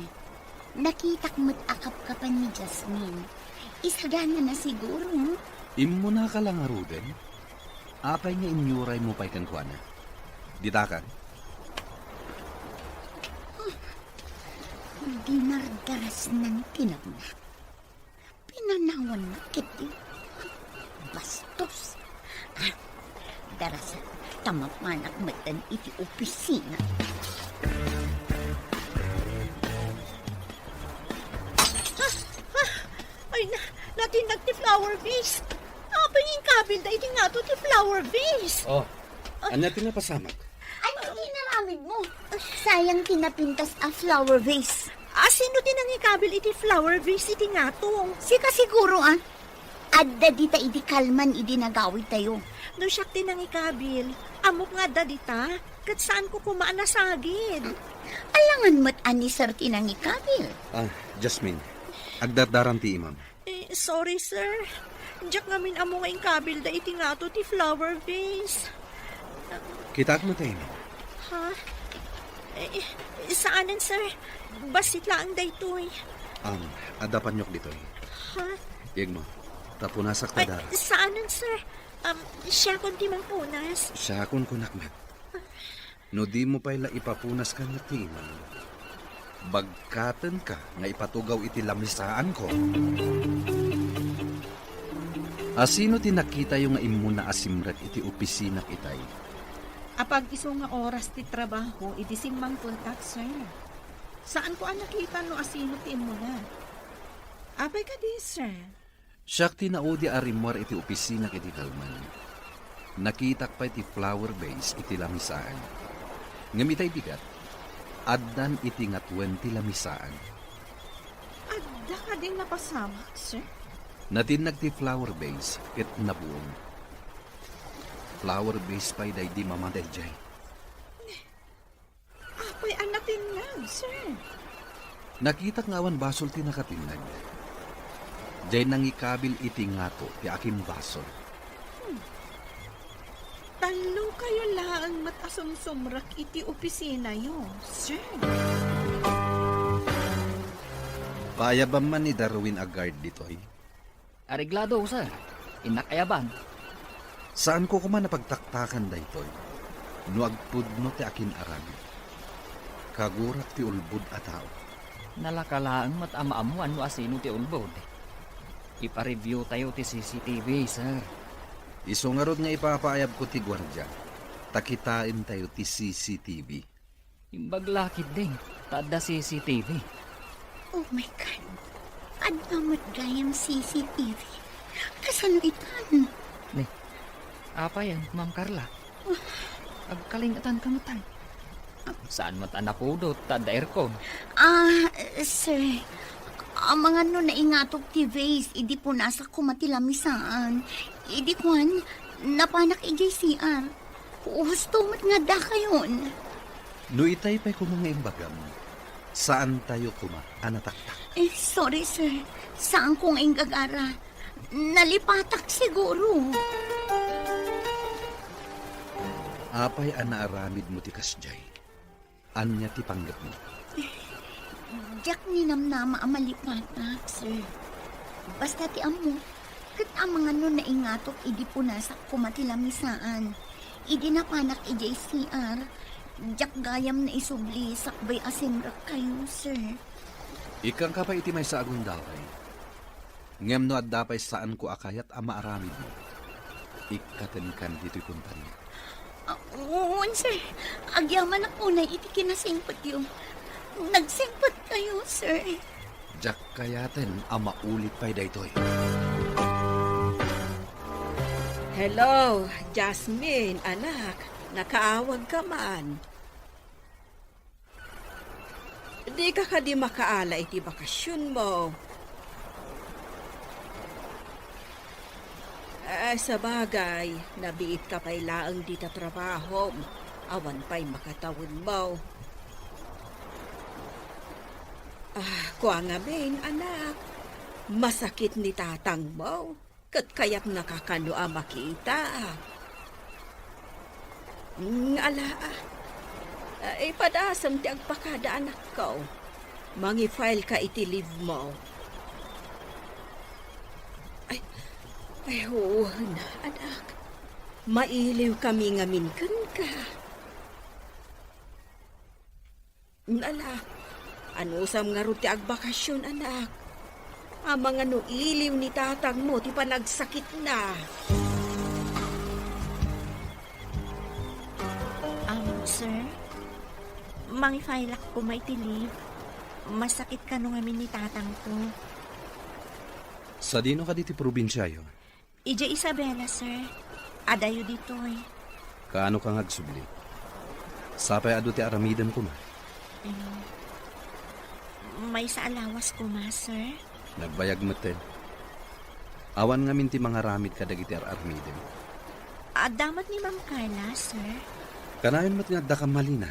Nakitak met a kapkapan ni Jasmine. Isaganana siguro. Immunaka la ngaruden? Apay nga inyuraymo pay kenkuana? Ditakan? Dinardarasnan ti napnak. Pinanawannak ketdi. Bastos. Ah, darasan, ta mapanak metten iti opisina. Ah, ah, ay na, natinnag ti flower vase. Apay nga inkabilda iti ngato ti flower vase? Oh, ania ti napasamak? Ania ti inaramidmo? Sayang ti napintas a flower vase. A, sino ti nangikabil iti flower vase iti ngato? Sika siguro, ah. Adda dita idi kalman idi nagawidtayo. No siak ti nangikabil, ammok nga adda dita, ket saanko koma a nasagid. Alangan met a ni Sir ti nangikabil. Ah, Jasmine, agdardaram ti imam. Eh, sorry, sir. Diak ngamin ammo nga inkabilda iti ngato ti flower vase. Kitaak met, Amy. Ha? Eh, saanen, sir. Bassit laeng daytoy. Am, adda paniok ditoy. Ha? Yegmo, ta punasak ta dara. Saanen, sir. Um, siakon ti mangpunas. Siakon kunak met. No dimo pay la ipapunas kaniak ti imam, bagkatenka nga ipatugaw iti lamisaanko. A, sino ti nakitayo nga immuna a simrek iti opisinak itay? Apag-isu nga oras ti trabaho idi simmangpeltak, sir. Saanko a nakita no asino ti immuna. Apay kadi, sir? Siak ti naudi a rimmuar iti opisinak idi kalman. Nakitak pay ti flower vase iti lamisaan. Ngem itay bigat, addan iti ngatuen ti lamisaan. Adda kadi napasamak, sir? Natinnag ti flower vase ket nabuong. Flower vase pay daydi mama daydiay. Apay a natinnag, sir? Nakitak nga awan basol ti nakatinnag. Diay nangikabil iti ngato ti akinbasol. Hmm. Tallokayo laeng met a sumsumrek iti opisinayo, sir. Paayabam man ni Darwin a guard ditoy? Areglado, sir. Innak ayaban. Saanko koma a pagtaktakan daytoy no agpudno ti akin-aramid. Kagurak ti ulbod a tao. Nalaka laeng met a maammuan no asino ti ulbod. Ipa-review tayo ti C C T V, sir. Isu ngarud nga ipapaayabko ti guardia, ta kitaentayo ti C C T V. Imbag la ketdin, ta adda C C T V. Oh my God! Adda met gayam C C T V. Kasano itan? Ni, apay, Ma'am Carla? Agkaling-atan ka met, ay. Saan met a napudot, ta adda aircon? Ah, sir, amangan no naingatok ti vase, idi punasak koma ti lamisaan. Idi kuan, napanak idiay C R. Husto met nga dakayon. No itay pay koma nga imbagam, saantayo koma a nataktak. Eh, sorry, sir. Saanko nga inggagara. Nalipatak siguro. Apay a naaramidmo ti kasdiay? Ania ti panggepmo? Diak ninamnama a malipatak, sir. Basta ti ammo, ket amangan no naingatok idi punasak koma ti lamisaan. Idi napanak idiay C R, diak gayam naisubli sakbay a simrekkayo, sir. Ikkanka pay iti maysa a gundaway. Ngem no adda pay saanko a kayat a maaramidmo, ikkatenkan ditoy kompania. Ah, wen, sir. Agyamanak unay iti kinasingpetyo. Nagsingpetkayo, sir. Diak kayaten a maulit pay daytoy. Hello, Jasmine, anak. Nakaawagka man. Dika kadi makaala iti bakasionmo? Ah, sabagay, nabiitka pay laeng dita trabahom. Awan pay makatawenmo. Ah, kua ngamin, anak, masakit ni tatangmo. Ket kayatnaka kano a makita. Mm, ala, ah. Ah, ipadasem ti agpakada, anakko. Mangi-file ka iti leave mo. Ay, ay, oo, anak. Mailiw kami ngamin kenka. Ala, anusam ngarud ti agbakasion, anak? Amangan no iliw ni tatangmo ti panagsakitna. Um, sir, mangi-file-ak koma iti leave. Masakit kano ngamin ni tatangko. Sadino kadi ti probinsiayo? Idiay Isabela, sir. Adayo ditoy. Kaano ka nga agsubli? Sapay adu ti aramidem koma. Em, maysa a lawas koma, sir. Nagbayag metten. Awan ngamin ti mangaramid kadagiti ar-armidem. Adda met ni Ma'am Carla, sir. Kanayon met nga addaka malina.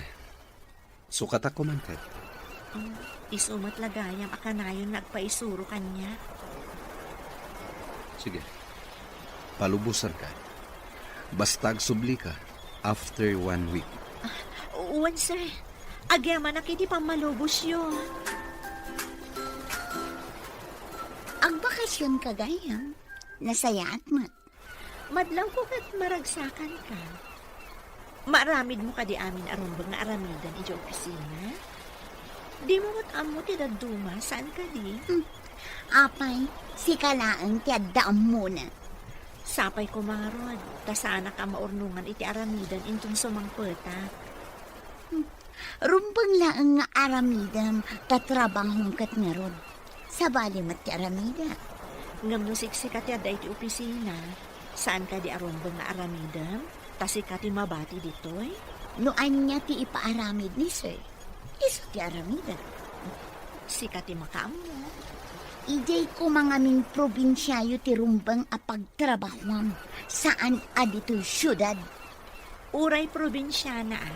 Sukatak koma ket. Mm, isu met la gayam a kanayon nga agpaisuro kaniak. Sige. Palubosanka. Basta agsublika after one week. Ah, wen, sir. Agyamanak iti pammalubosyo. Agbakasionka gayam. Nasayaat met. Madlawko ket maragsakanka. Maaramidmo kadi amin a rumbeng nga aramidem idiay opisina? Dimo met ammo ti dadduma, saan kadi? Hmm. Apay, sika laeng ti adda ammona. Sapay koma ngarud, ta saanak a maurnongan iti aramidem inton sumangpetak. Hmm. Rumbeng laeng nga aramidem, ta trabahom ket ngarud. Sabali met ti aramidem. Ngem no siksika ti adda iti opisina, saan kadi a rumbeng nga aramidem? Ta sika ti mabati ditoy? No ania ti ipaaramid ni sir, isu ti aramidem. Sika ti makaammo. Idiay koma ngamin probinsiayo ti rumbeng a pagtrabahuam, saan a ditoy siudad. Uray probinsiana a,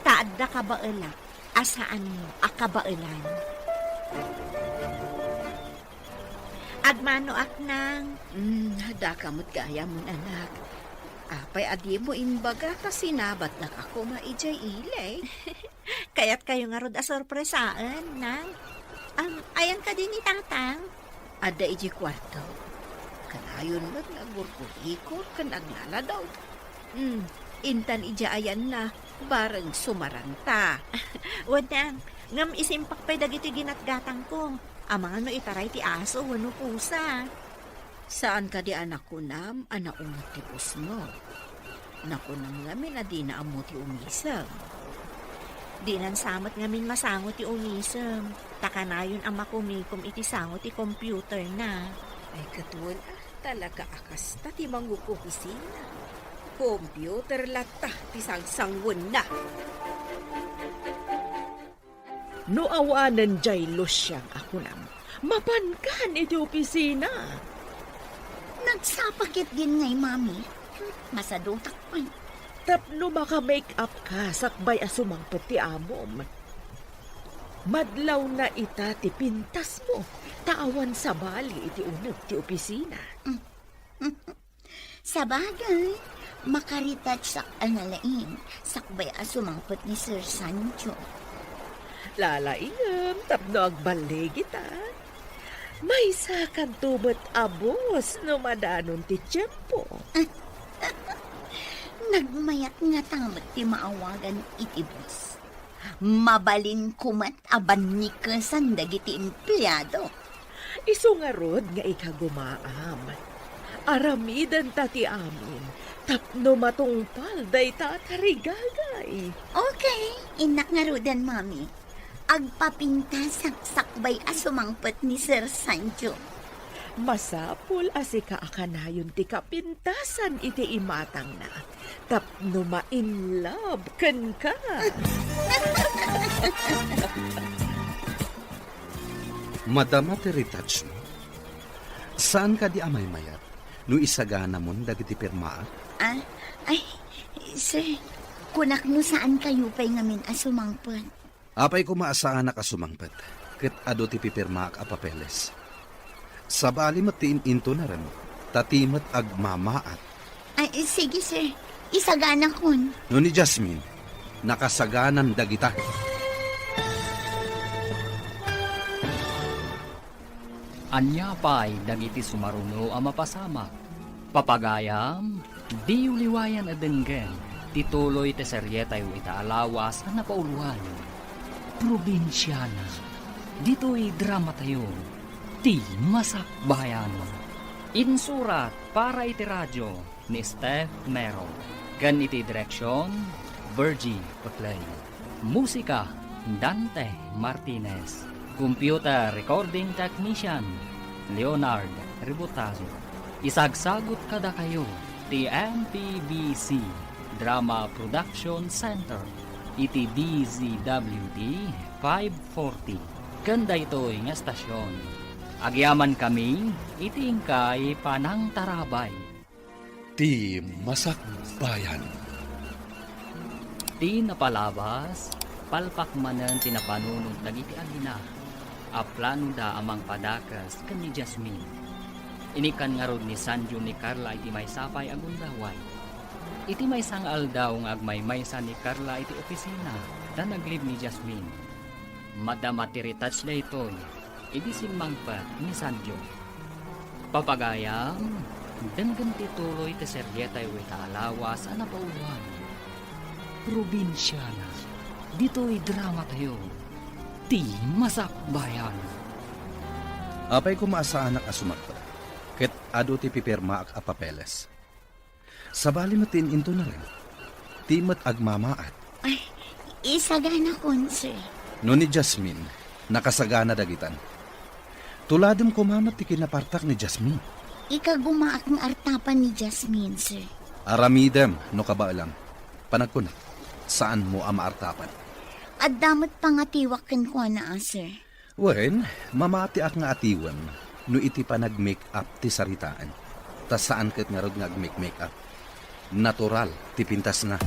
ta adda kabaelak a saanmo a kabaelan. Agmanoak, Nang. Mm, daka met gayam, anak. Apay a dimo imbaga ta sinabatnak a koma idiay ili? Kayatkayo ngarud a sorpresaen, Nang? Am, ayan kadi ni Tatang? Adda idiay kuarto. Kanayon met nga agurgurikot ken aglaladaw. Hmm, intan idiay ayanna, bareng sumaranta. Wen, Nang, ngem isimpak pay dagiti ginatgatangko. Amangan no itaray ti aso wenno pusa. Saan kadi a nakunam a naunget ti pusmo? Nakunam ngamin a dina ammo ti ungisem. Dinan sa met ngamin masango ti ungisem, ta kanayon a makumikom iti sango ti computerna. Ay, ket wen, ah, talaga a kasta ti mangukopisina. Computer latta ti sangsanguenna. No awanen diay lusiang a kunam, mapankan iti opisina. Nagsapa ketdin ngay, Mami. Masadutak pay. Tapno maka-make up ka sakbay a sumangpet ti amom. Madlawna ita ti pintasmo, ta awan sabali iti uneg ti opisina. Sabagay, makaretouchak a nalaing, sakbay a sumangpet ni Sir Sancho. Lalaingem tapno agballigita. Maysakanto met a boss no madanon ti tiempo. Nagmayat ngata met ti maawagan iti boss. Mabalinko met a bannikesan dagiti empleado. Isu ngarud nga ikagumaam. Aramidenta ti amin tapno matungpal dayta a tarigagay. Okay, innak ngaruden, Mami. Agpapintasak sakbay a sumangpet ni Sir Sancho. Masapul a sika a kanayon ti kapintasan iti imatangna tapno ma-in love kenka. Madama ti retouchmo. Saan kadi a maymayat no isaganamon dagiti pirmaak? Ah, ay, sir, kunak no saan kayo pay ngamin a sumangpet. Apay koma a saanak a sumangpet, ket adu ti pipirmaak a papeles. Sabali met ti in-intunarem, ta ti met agmamaat. Ay, sige, sir. Isaganakon. No ni Jasmine, nakasaganan dagita. Ania pay dagiti sumaruno a mapasamak? Papagayam, diyo liwayan a denggen ti tuloy ti serietayo ita a lawas a napauluan. Probinsiana. Ditoy dramatayo, Ti Masakbayan. Insurat para iti radio ni Steph Mero, ken iti direksion, Virgie Peclay. Musika, Dante Martinez. Computer recording technician, Leonard Ributazo. Isagsagut kadakayo ti M P B C Drama Production Center iti D Z W T five forty. Ken daytoy nga estasion, agyamankami iti inkay panangtarabay. Ti Masakbayan. Ti napalabas, palpak manen ti napanunot dagiti agina a planoda a mangpadakes ken ni Jasmine. Inikkan ngarud ni Sancho ni Carla iti maysa pay a gundaway. Iti maysa nga aldaw nga agmaymaysa ni Carla iti opisina, ta naglib ni Jasmine. Madama ti retouch daytoy idi simmangpet ni Sancho. Papagayam, denggen ti tuloy ti serietayo ita a lawas a napauluan. Probinsiana, ditoy dramatayo, Ti Masakbayan. Apay koma a saanak a sumangpet, ket adu ti pipirmaak a papeles. Sabali met ti in-intunarem. Ti met agmamaat. Ay, isaganakon, sir. No ni Jasmine, nakasagana dagitan. Tuladem koma met ti kinapartak ni Jasmine. Ikagumaak nga artapan ni Jasmine, sir. Aramidem no kabaelam. Panagkunak, saanmo a maartapan. Adda met pangatiwak kenkuana, a, sir. Wen, mamatiak nga atiwem no iti panag-make-up ti saritaen. Ta saan ket ngarud nga ag-make-make-up. Natural ti pintasna.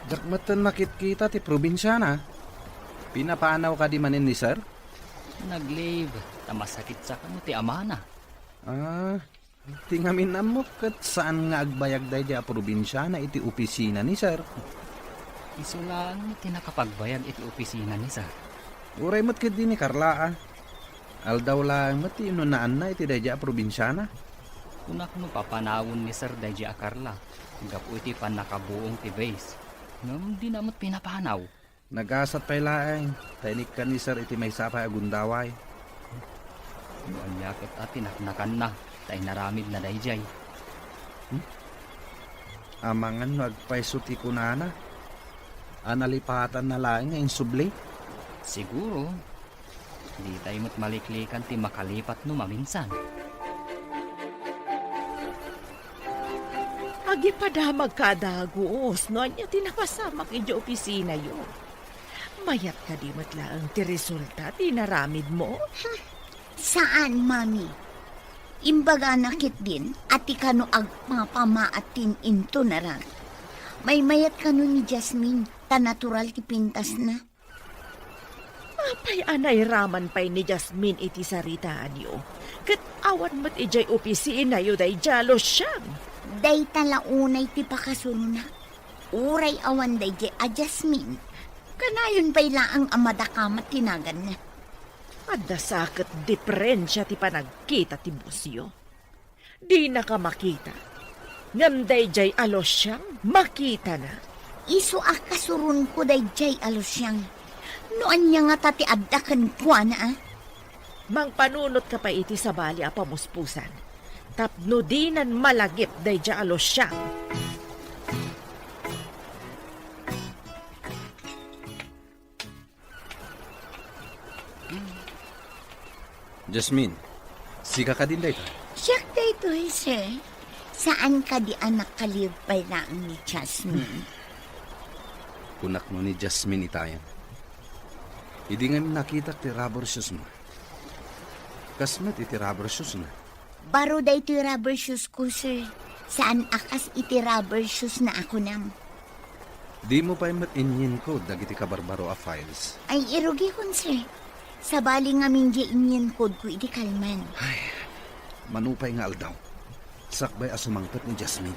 Diak metten makitkita ti probinsiana. Pinapanaw kadi manen ni Sir? Nag-leave, ta masakit sa kano ti amana. Ah, ti ngamin ammok ket saan nga agbayag daydiay a probinsiana iti opisina ni Sir. Isu laeng ti nakapagbayag iti opisina ni Sir. Uray met ketdi ni Carla, a. Aldaw laeng met ti inunaanna iti daydiay a probinsiana. Kunak no papanawen ni Sir daydiay a Carla gapu iti pannakabuong ti base. Ngem dina met pinapanaw. Nagasat pay laeng, ta inikkan ni Sir iti maysa pay a gundaway. No ania ket a tinaknakanna, ta inaramidna daydiay. Hmm? Amangan no agpayso ti kunana, a nalipatanna laeng nga insubli? Siguro, ditay met maliklikan ti makalipat no maminsan. Agipadamagka a dagus no ania ti napasamak idiay opisinayo. Mayat kadi met laeng ti resulta ti inaramidmo? Saan, Mami. Imbagana ketdin a ti kano agpapamaat ti in-intunaran. Maymayat kano ni Jasmine, ta natural ti pintasna. Apay a nairaman pay ni Jasmine iti saritaanyo? Ket awan met idiay opisinayo daydiay a Luciang. Dayta la unay ti pakasuronak. Uray awan daydiay a Jasmine, kanayon pay laeng a madakamat ti naganna. Adda sa ket diferensia ti panagkita ti buosyo. Dinaka makita. Ngem daydiay a Luciang, makitana. Isu a kasuronko daydiay a Luciang. No ania ngata ti adda kenkuana, a? Mangpanunotka pay iti sabali a pamuspusan. Tapno dinan malagip daydiay a Luciang. Jasmine, sika kadin daytoy? Siak daytoy, sir. Saan kadi a nakaliw pay laeng ni Jasmine? Kunak no ni Jasmine itayen. Idi ngamin nakitak ti rubber shoes mo. Kas met iti rubber shoes na. Baro daytoy rubber shoes ko, sir. Saan a kas iti rubber shoes na a kunam. Dimo pay met inyiencode dagiti kabarbaro a files? Ay, irugikon, sir. Sabali ngamin diay inyiencode ko iti kalman. Ay, mano pay nga aldaw. Sakbay a sumangpet ni Jasmine.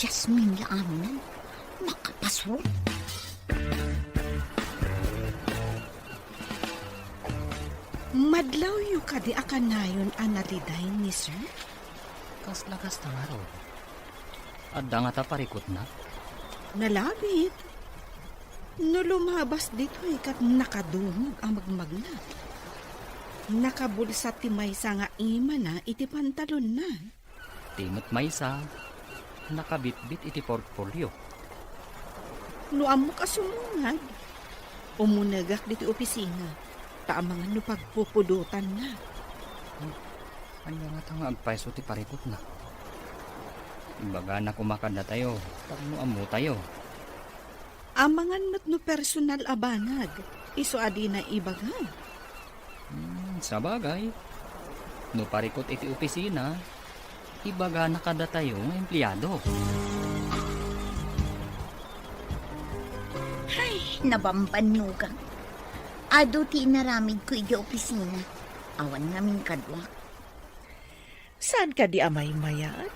Jasmine la amin. Makapasro. Madlawyo kadi a kanayon a naliday ni Sir? Kasla kasta ngarud. Adda ngata parikutna? Nalabit. No lumabas ditoy ket nakadungog a magmagna. Nakabulsat ti maysa nga imana iti pantalonna. Ti met maysa, nakabitbit iti portfolio. No ammok a sumungad, umunegak ditoy opisina, ta amangan no pagpupudotanna. Hmm. Ania ngata nga agpayso ti parikutna? Ibagana koma kadatayo, tapno ammotayo. Amangan met no personal a banag, isu a dina ibaga. Hmm, sabagay, no parikut iti opisina, ibagana kadatayo nga empleado. Ay, nabambannogak. Adu ti inaramidko idiay opisina. Awan ngamin kaduak. Saan kadi a maymayat?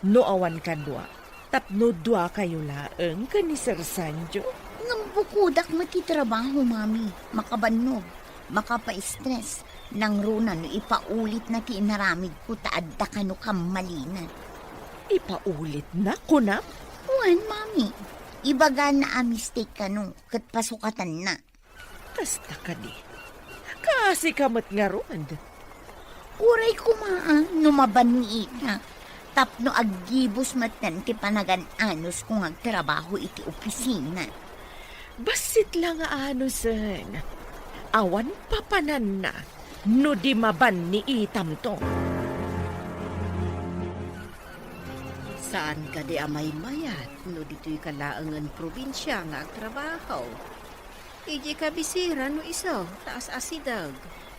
No awan kadua, tapno duakayo laeng ken ni Sir Sancho? Ngem bukodak met ti trabaho, Mami. Makabannog, makapaistres. Nangruna no ipaulitna ti inaramidko ta adda kano kammalina. Ipaulitna, kunam? Wen, Mami. Ibagana a mistake kano ket pasukatanna. Kasta kadi. Kaasika met ngarud. Uray koma a no mabanniitak tapno aggibus metten ti panagan-anusko nga agtrabaho iti opisina. Bassit la nga anusen. Awan papananna no di mabanniitamto. Saan kadi a maymayat no ditoy ka laengen probinsia nga agtrabaho? Idiay kabisera no isu, ta as-asideg.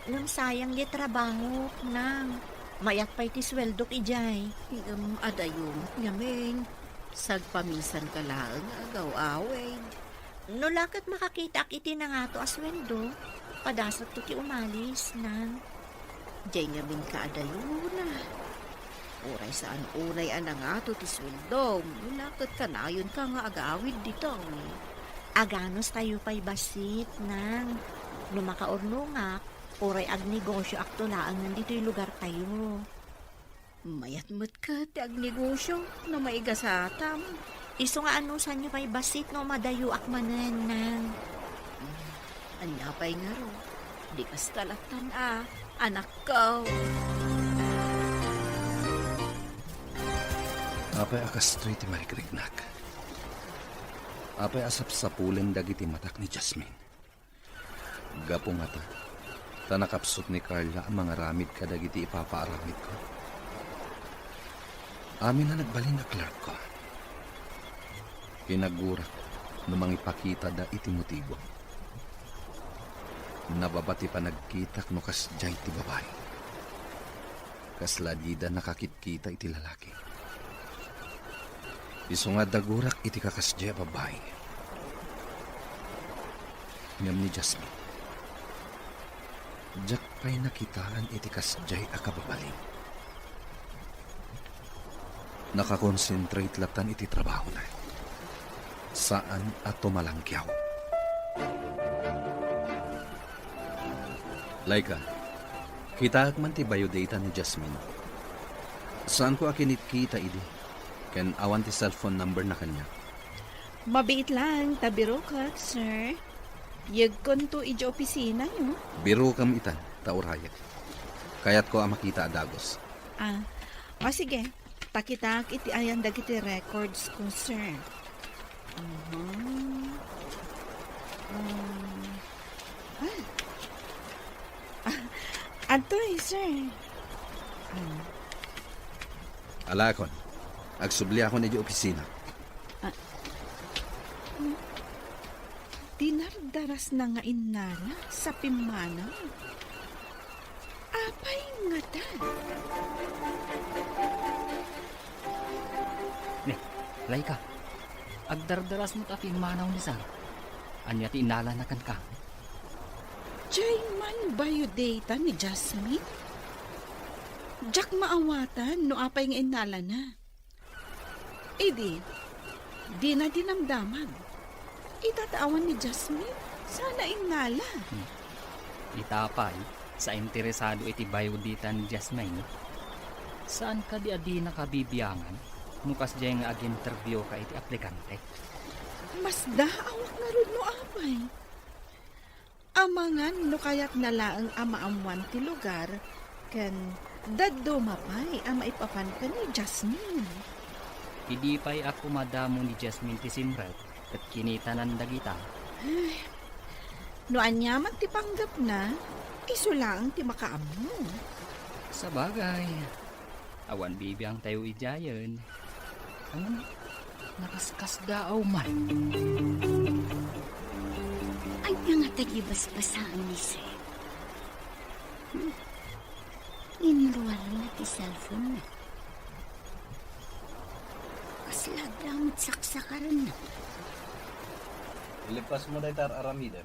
Ngem sayang ti trabahok, Nang. Mayat pay ti sueldok idiay. Ngem adayo met ngamin, sagpaminsan ka laeng nga agaw-awid. No la ket makakitaak iti nangato a sueldo, padasakto ti umalis, Nang. Diay ngamin ka adayona. Uray saan unay a nangato ti sueldom, no la ket kanayonka nga agawid ditoy. Aganustayo pay bassit, Nang. No makaurnongak, uray agnegosioakto laengen ditoy lugartayo. Mayat met ket ti agnegosio no maigasatam. Isu nga anusanyo pay bassit no madayoak manen, Nang. Hmm, ania pay ngarud? Di kasta lattan a, anakko. Apay a kastoy ti marigrignak? Apay a sapsapulen dagiti matak ni Jasmine? Gapu ngata, ta nakapsut ni Carla a mangaramid kadagiti ipapaaramidko. Amin a nagbalin a clerkko. Kinagurak no mangipakitada iti motibo. Nababa ti panagkitak no kasdiay ti babai. Kasla dida nakakitkita iti lalaki. Isu nga dagurak iti kakasdiay a babai. Ngem ni Jasmine, diak pay nakitaan iti kasdiay a kababalin. Nakakonsentrate lattan iti trabahona. Saan a tumalangkiaw. Laika, kitaek man ti biodata ni Jasmine. Saanko a kinitkita idi, ken awan ti cellphone number na kaniak. Mabiit laeng ta biroket, sir. Yegkonto idiay opisinayo. Birokem itan, ta urayek. Kayatko a makita a dagus. Ah, o sige. Ta kitaek iti ayan dagiti records ko, sir. Aha. Ah. Ah. Ah, adtoy, sir. Ah. Alakon, agsubliakon idiay opisina. Ah. Dinardarasna nga innala sa pimmanaw. Apay ngata? Ne, Laika, agdardaras met a pimmanaw ni Sir. Ania ti innalana kenka? Diay man biodata ni Jasmine? Diak maawatan no apay nga innalana. Idi, dina dinamdamag. Ita ta awan ni Jasmine, saan a innala. Hmm. Ita pay, sa interesado iti biodata ni Jasmine, saan kadi a dinaka bibiangan no kasdiay nga ag-interview ka iti aplikante? Masdaawak ngarud no apay. Amangan no kayatna laeng a maammoan ti lugar ken dadduma pay a maipapan ken ni Jasmine. Idi pay a kumadamo ni Jasmine ti simrek ket kinitanan dagita. Ay, no aniaman ti panggepna, isu laeng ti makaammo. Sabagay, awan bibiangtayo idiayen. Ngem, nakaskasdaaw man. Ania ngata ti basbasaen ni Sir? Hmm? Inruarna ti cellphone-na. Kasla adda met saksakarenna. Ileppasmo dayta ar-aramidem.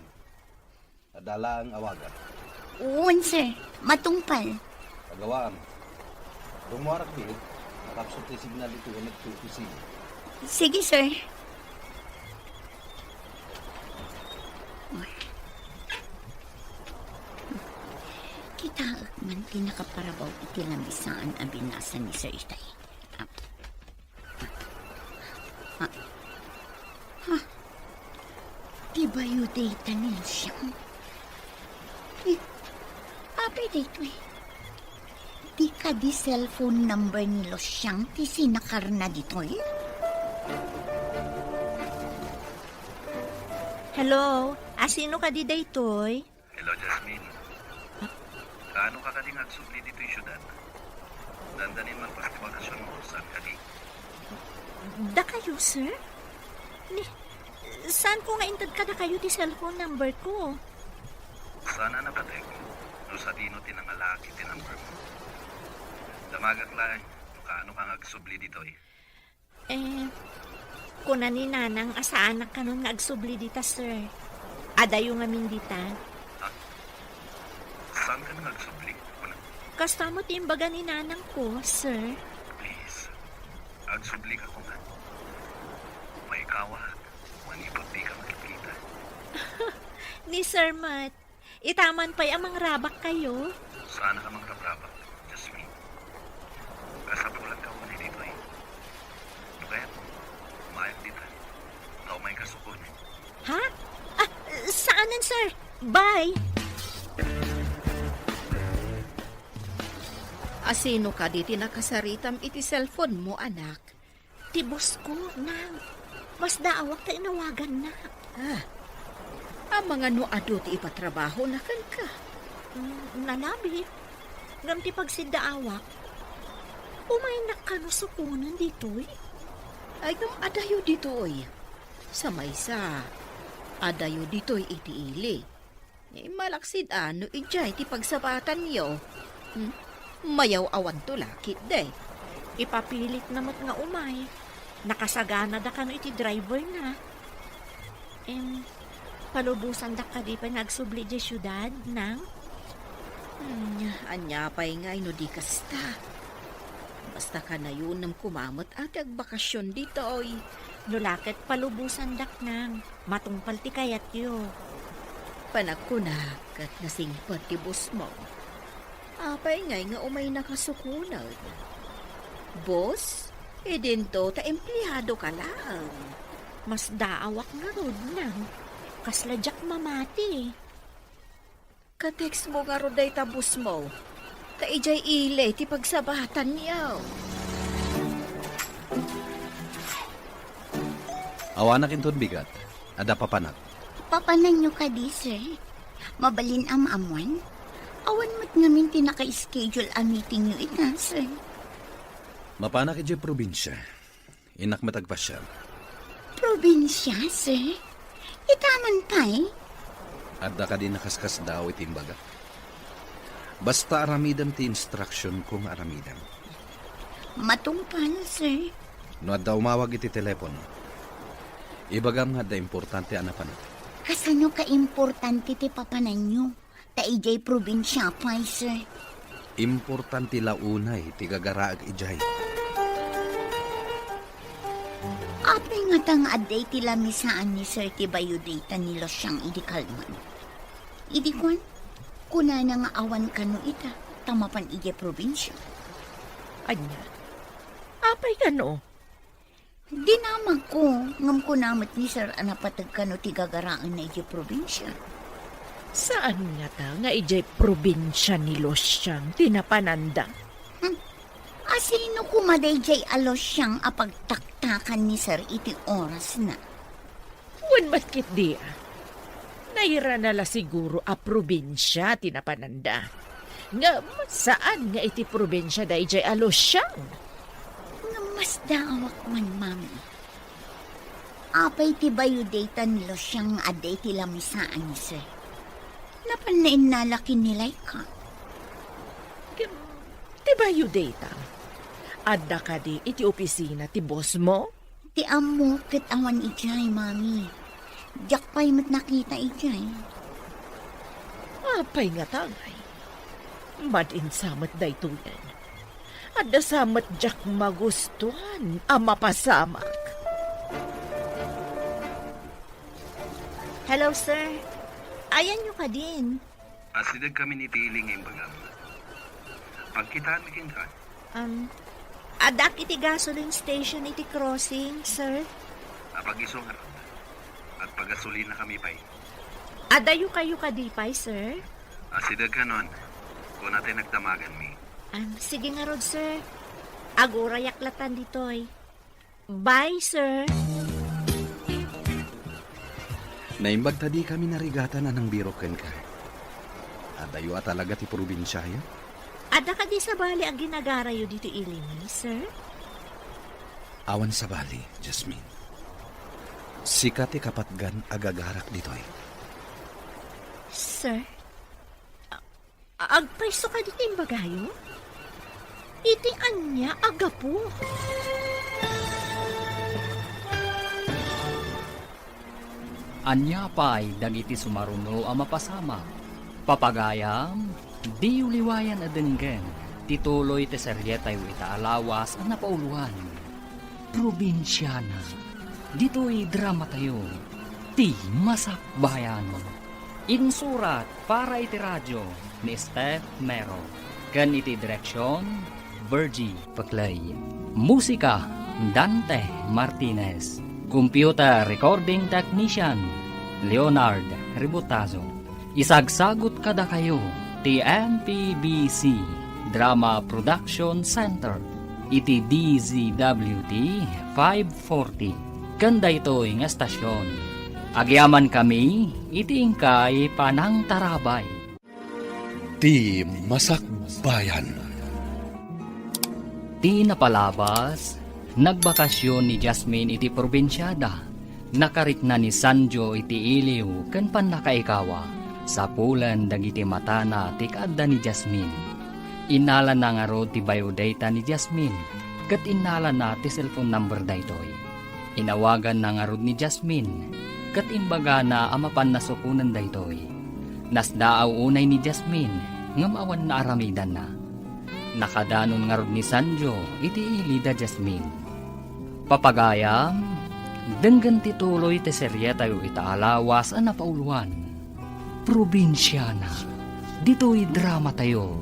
Adda laeng awagan. Wen, sir. Matungpal. Agawaam. Rumuarak biit, nakapsut ti signal ditoy a nagtutusin. Sige, sir. Kitaek man ti nakaparabaw iti lamisaan a binasa ni Sir itay. Ha? Ha? Ti biodata ni Lucian? Eh, apay daytoy? Di kadi cellphone number ni Lucian ti sinakarna ditoy? Hello? Asino kadi daytoy? Hello, Jasmine. Kaano ka kadi nga agsubli ditoy siudad? Dandanin malpas ti bakasionmo, saan kadi? Dakayo, sir? Ni, saanko nga inted kadakayo ti cellphone number ko? Saan a napatek no sadino ti nangalaak iti number mo. Damagak laeng no kaano ka nga agsubli ditoy. Eh, kuna ni Nanang a saanak kanon nga agsubli dita, sir. Adayo ngamin dita. Ha? Saan ka nga agsubli? Kuna? Kasta met ti imbaga ni Nanang ko, sir. Please, agsubli ka koma. Maikawak, manipud dika makitkita. Ni Sir met, itaman pay a mangrabak kayo. Saan a mangrabrabak, Jasmine. Kasapulan ka unay ditoy. No kayat, umayag dita. Ta umay ka sukon. Ha? Ah, saanen, sir. Bye. Asino kadi ti nakasaritam iti cellphone mo, anak? Ti boss ko, Nang. Masdaawak ta inawaganna. Ah, amangan no adu ti ipatrabahona kenka? Mm, nalabit. Ngem ti pagsiddaawak, umaynak kano sukonen ditoy? Ay, ngem adayo ditoy. Sa maysa, adayo ditoy iti ili. Malaksid a no idiay ti pagsabatanyo. Hmm? Mayaw-awanto la ketdi. Ipapilitna met nga umay. Nakasaganada kano iti driverna. Em, palubosandak kadi pay nga agsubli idiay siudad, Nang? Hmm, ania pay ngay no di kasta? Basta kanayonem koma met a ti agbakasyon ditoy. No la ket palubosandak, Nang. Matungpal ti kayatyo. Panagkunak ket nasingpet ti boss mo. Apay ngay nga umaynaka sukonen? Boss, idinto ta empleadoka laeng. Masdaawak ngarud, Nang. Kasla diak mamati. Ka-text mo ngarud dayta boss mo. Ta idiay ili ti pagsabatanyo. Awanak inton bigat. Adda papanak. Papananyo kadi, sir? Mabalin a maammuan? Awan met ngamin ti naka-schedule a meetingyo ita, sir. Mapanak idiay probinsia. Innak met agpasiar. Probinsia, sir? Itaman pay? Adda kadi nakaskasdaaw iti imbaga? Basta aramidem ti instruction ko nga aramidem. Matungpal, sir. No adda umawag iti telepono, ibagam nga adda importante a napanak. Kasano kaimportante ti papananyo? Ta idiay probinsia pay, sir. Importante la unay ti gagaraek idiay. Apay ngata nga adda iti lamisaan ni sir ti biodata ni Lucian idi kalman? Idi kuan, kunana nga awan kano ita, ta mapan idiay probinsia. Ania? Apay kano? Dinamagko, ngem kuna met ni sir a napateg kano ti gagaraenna idiay probinsia. Saan ngata nga idiay probinsia ni Lucian ti napananda? Hmm. Asino koma daydiay a Lucian a pagtaktakan ni sir iti orasna? Wen met ketdi a, nairana la siguro a probinsia ti napananda. Ngem saan nga iti probinsia daydiay a Lucian? Ngem masdaawak man, Mami. Apay ti biodata ni Lucian nga adda iti lamisaan ni sir? Napanna innala ken ni Laika. Ngem ti biodata, adda kadi iti opisina ti boss mo? Ti ammok ket awan idiay, Mami. Diak pay met nakita idiay. Apay ngata ngay? Mad-in sa met daytoyen. Adda sa met diak magustuan a mapasamak. Hello, sir. Ayanyo kadin? Asideg kami ni Tili nga imbagam. Pagkitaanmi kenka? Um, addak iti gasoline station iti crossing, sir. Apag-isu ngarud. Agpagasolina kami pay. Adayo kayo kadi pay, sir? Asideg kanon. Kuna tay nagdamaganmi. Um, sige ngarud, sir. Agurayak latan ditoy. Bye, sir. Naimbag ta dikami narigatan a nangbirok kenka. Adayo a talaga ti probinsiayo? Adda kadi sabali a ginagarayo ditoy ilimi, sir? Awan sabali, Jasmine. Sika ti kapatgan a gagarak ditoy. Sir, a-, agpayso kadi ti imbagayo? Iti ania a gapu? Ania pay dagiti sumaruno a mapasamak? Papagayam, diyo liwayan a denggen ti tuloy ti serietayo ita a lawas a napauloan. Probinsiana. Ditoy dramatayo, ti Masakbayan. Insurat para iti radio ni Steph Mero, ken iti direksion, Virgie Paclay. Musika, Dante Martinez. Computer recording technician, Leonard Ributazo. Isagsagut kadakayo ti M P B C Drama Production Center iti D Z W T five forty. Ken daytoy nga estasion, agyamankami iti inkay panangtarabay. Ti Masakbayan. Ti napalabas, nagbakasyon ni Jasmine iti probinsiada. Nakarikna ni Sanjo iti iliw ken pannakaikawa. Sapulen dagiti matana ti kaadda ni Jasmine. Innalana ngarud ti biodata ni Jasmine, ket innalana ti cellphone number daytoy. Inawaganna ngarud ni Jasmine, ket imbagana a mapanna sukonen daytoy. Nasdaaw unay ni Jasmine, ngem awan naaramidanna. Nakadanon ngarud ni Sanjo iti ili da Jasmine. Papagayam, denggen ti tuloy ti serietayo ita a lawas a napauloan. Probinsiana, ditoy dramatayo,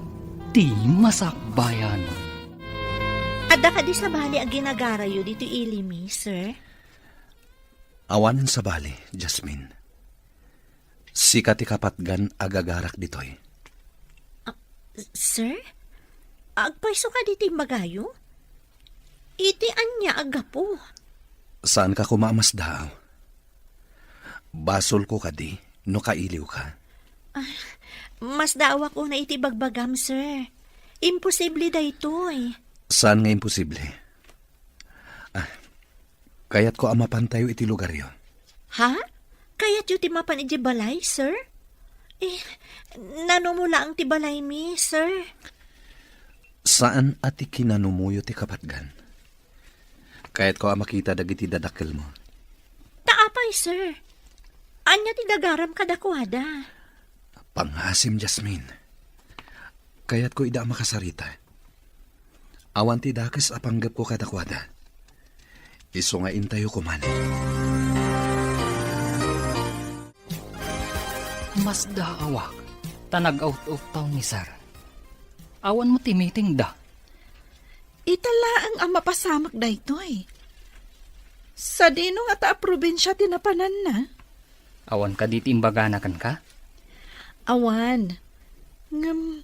ti Masakbayan. Adda kadi sabali a ginagarayo ditoy ili mi, sir? Awanen sabali, Jasmine. Sika ti kapatgan a gagarak ditoy. Ah, sir? Agpayso kadi ti imbagayo? Iti ania a gapu? Saanka koma a masdaaw? Basolko kadi no kailiwka? Ah, masdaawak unay iti bagbagam, sir. Imposible daytoy. Saan nga imposible? Ah, kayatko a mapantayo iti lugaryo. Ha? Kayatyo ti mapan idiay balay, sir? Eh, nanumo laeng ti balaymi, sir. Saan a ti kinanumoyo ti kapatgan. Kayatko a makita dagiti dadakkelmo. Ta apay, sir? Ania ti gagaram kadakuada? Pangasim, Jasmine. Kayatko ida a makasarita. Awan ti dakes a panggepko kadakuada. Isu nga intayo koman. Masdaawak, ta nag-out-of town ni Sir. Awan mo ti meeting da. Ita laeng a mapasamak daytoy. Sadino ngata a probinsia ti napananna? Awan kadi ti imbagana kenka? Awan. Ngem,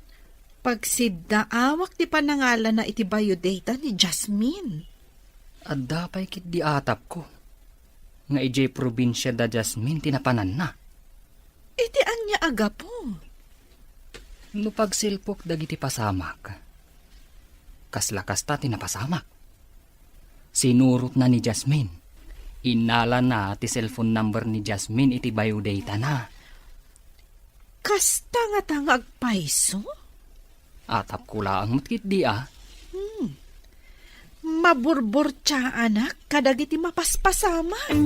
pagsiddaawak ti panangalana iti biodata ni Jasmine. Adda pay ketdi atapko nga idiay probinsia da Jasmine ti napananna. Iti ania a gapu? No pagsilpok dagiti pasamak, kasla kasta ti napasamak. Sinurotna ni Jasmine. Innalana ti cellphone number ni Jasmine iti biodatana. Kasta ngata nga agpayso? Atapko laeng met ketdi a. Hmm. Maburburtiaanak kadagiti mapaspasamak.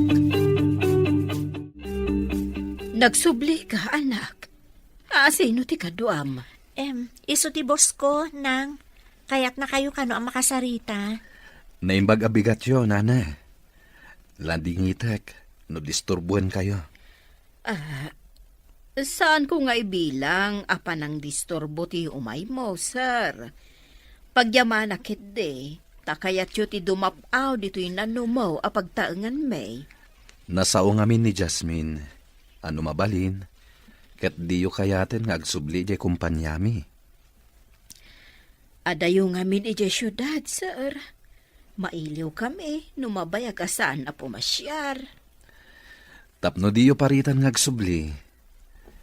Nagsubli ka, anak. A, sino ti kaduam? Em, isu ti boss ko, Nang. Kayatnakayo kano a makasarita. Naimbag a bigatyo, Nana. Landingitek no disturboenkayo. Ah, saanko nga ibilang a panangdisturbo ti umaymo, sir. Pagyamanak ketdi, ta kayatyo ti dumap-aw ditoy nanumo a pagtaenganmi. Nasao ngamin ni Jasmine a no mabalin, ket diyo kayaten nga agsubli idiay kompaniami. Adayo ngamin idiay siudad, sir. Mailiwkami no mabayag a saan a pumasiar. Tapno diyo paritan nga agsubli,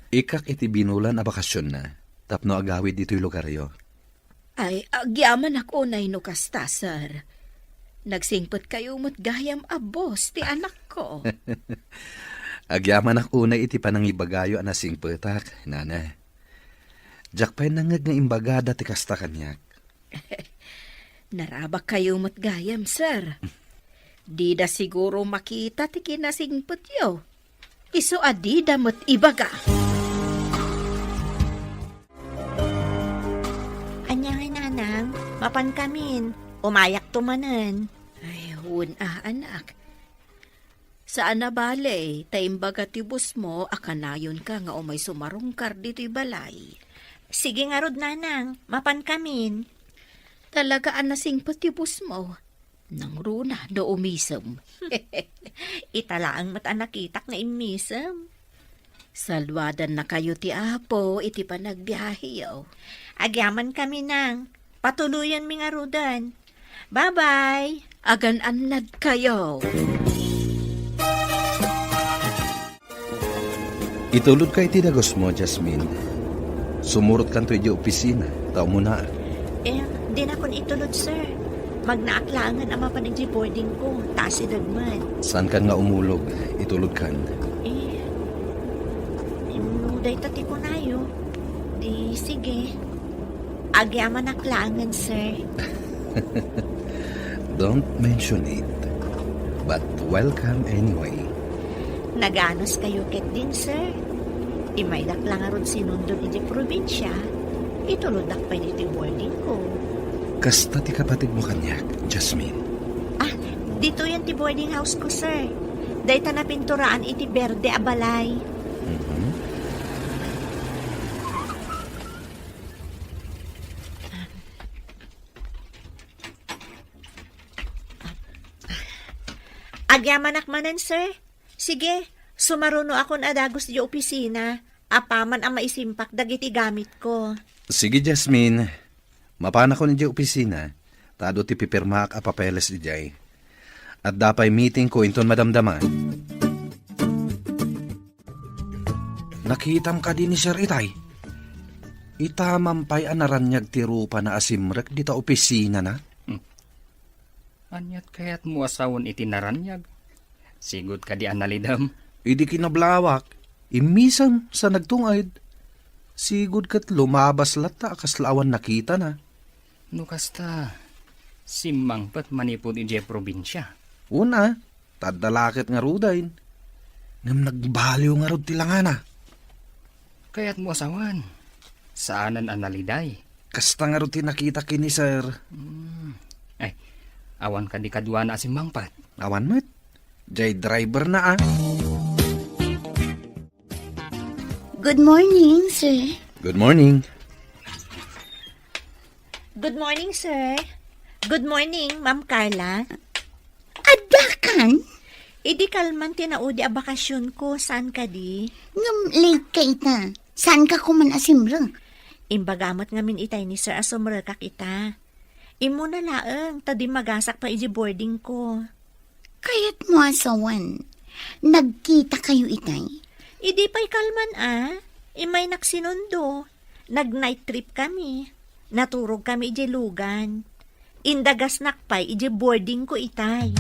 ikkak iti binulan a bakasionna tapno agawid ditoy lugaryo. Ay, agyamanak unay no kasta, sir. Nagsingpetkayo met gayam a boss ti anakko. Agyamanak unay iti panangibagayo a nasingpetak, Nana. Diak pay nangngeg nga imbagada ti kasta kaniak. Narabakkayo met gayam, sir. Dida siguro makita ti kinasingpetyo. Isu a dida met ibaga. Ania ngay, nanang, mapankamin. Umayakto manen. Ay, wen a, anak. Saan a bale, ta imbaga ti boss mo a kanayonka nga umay sumarungkar ditoy balay. Sige ngarud, nanang, mapankamin. Talaga a nasingpet ti boss mo. Nangruna no umisem. Ita laeng met a nakitak nga immisem. Saluadannakayo ti Apo iti panagbiaheyo. Agyamankami, nang. Patuloyenmi ngaruden. Bye-bye. Agan-annadkayo. Itulodka iti dagusmo, Jasmine. Sumurotkanto idiay opisina, ta umunaak. Eh, dinakon itulod, sir. Magnaak laengen a mapan idiay boarding ko, ta asideg met. Saankan nga umulog, itulodkan. Eh, no dayta ti kunayo, di sige. Agyamanak laengen, sir. Don't mention it. But welcome anyway. Naganuskayo ketdin, sir. Imaydak la ngarud sinundon idiay probinsia, ituloddak pay ditoy boarding ko. Kasta ti kapatedmo kaniak, Jasmine. Ah, ditoyen ti boarding house ko, sir. Dayta napinturaan iti berde a balay. Mhm. Agyamanak manen, sir. Sige, sumarunoakon a dagus idiay opisina, apaman a maisimpak dagiti gamitko. Sige, Jasmine. Mapanakon idiay opisina, ta adu ti pipirmaak a papeles idiay. Adda pay meetingko inton madamdama. Nakitam kadi ni Sir itay? Ita man pay a naraniag ti rupana a simrek dita opisinana? Hmm. Aniat kayatmo a sawen iti naraniag? Sigud kadi a nalidem? Idi kinablawak, immisem sa nagtunged. Sigud ket lumabas latta a kasla awan nakitana. No kasta, simmangpet manipud idiay probinsia. Una, ta adda la ket ngaruden. Ngem nagbaliw ngarud ti langana. Kayatmo a sawen, saanen a naliday. Kasta ngarud ti nakita ken ni Sir. Hmm. Ay, awan kadi kaduana a simmangpet? Awan met. Jay driver na, ah. Good morning, sir. Good morning. Good morning, sir. Good morning, Ma'am Carla. Adda kan? Idi kalman ti naudi a bakasionko, saan kadi? Ngem late ka ita. Saanka koma a simrek? Imbaga met ngamin itay ni Sir a sumrekak ita. Immuna laeng, ta dimmagasak pay idiay boardingko. Kayatmo a sawen, nagkitakayo itay? Idi pay kalman a, immaynak sinundo. Nag-night trip kami. Naturog kami idiay lugan. Indagasnak pay idiay boardingko itay.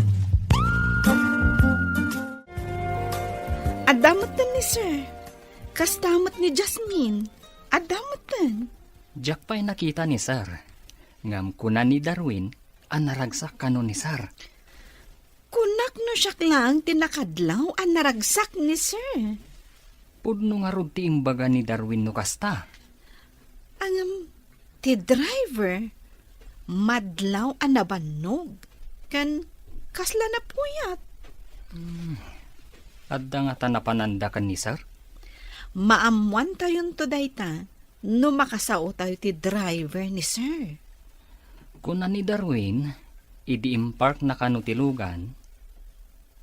Adda metten ni Sir. Kasta met ni Jasmine. Adda metten. Diak pay nakita ni Sir. Ngem kuna ni Darwin a naragsak kano ni Sir. Kunak no siak laeng ti nakadlaw a naragsak ni Sir. Pudno ngarud ti imbaga ni Darwin no kasta. Ngem ti driver, madlaw a nabannog, ken kasla napuyat. Hmm. Adda ngata napananda ken ni Sir? Maammoantayonto dayta no makasaotayo ti driver ni Sir. Kuna ni Darwin, idi imparkna kano ti lugan,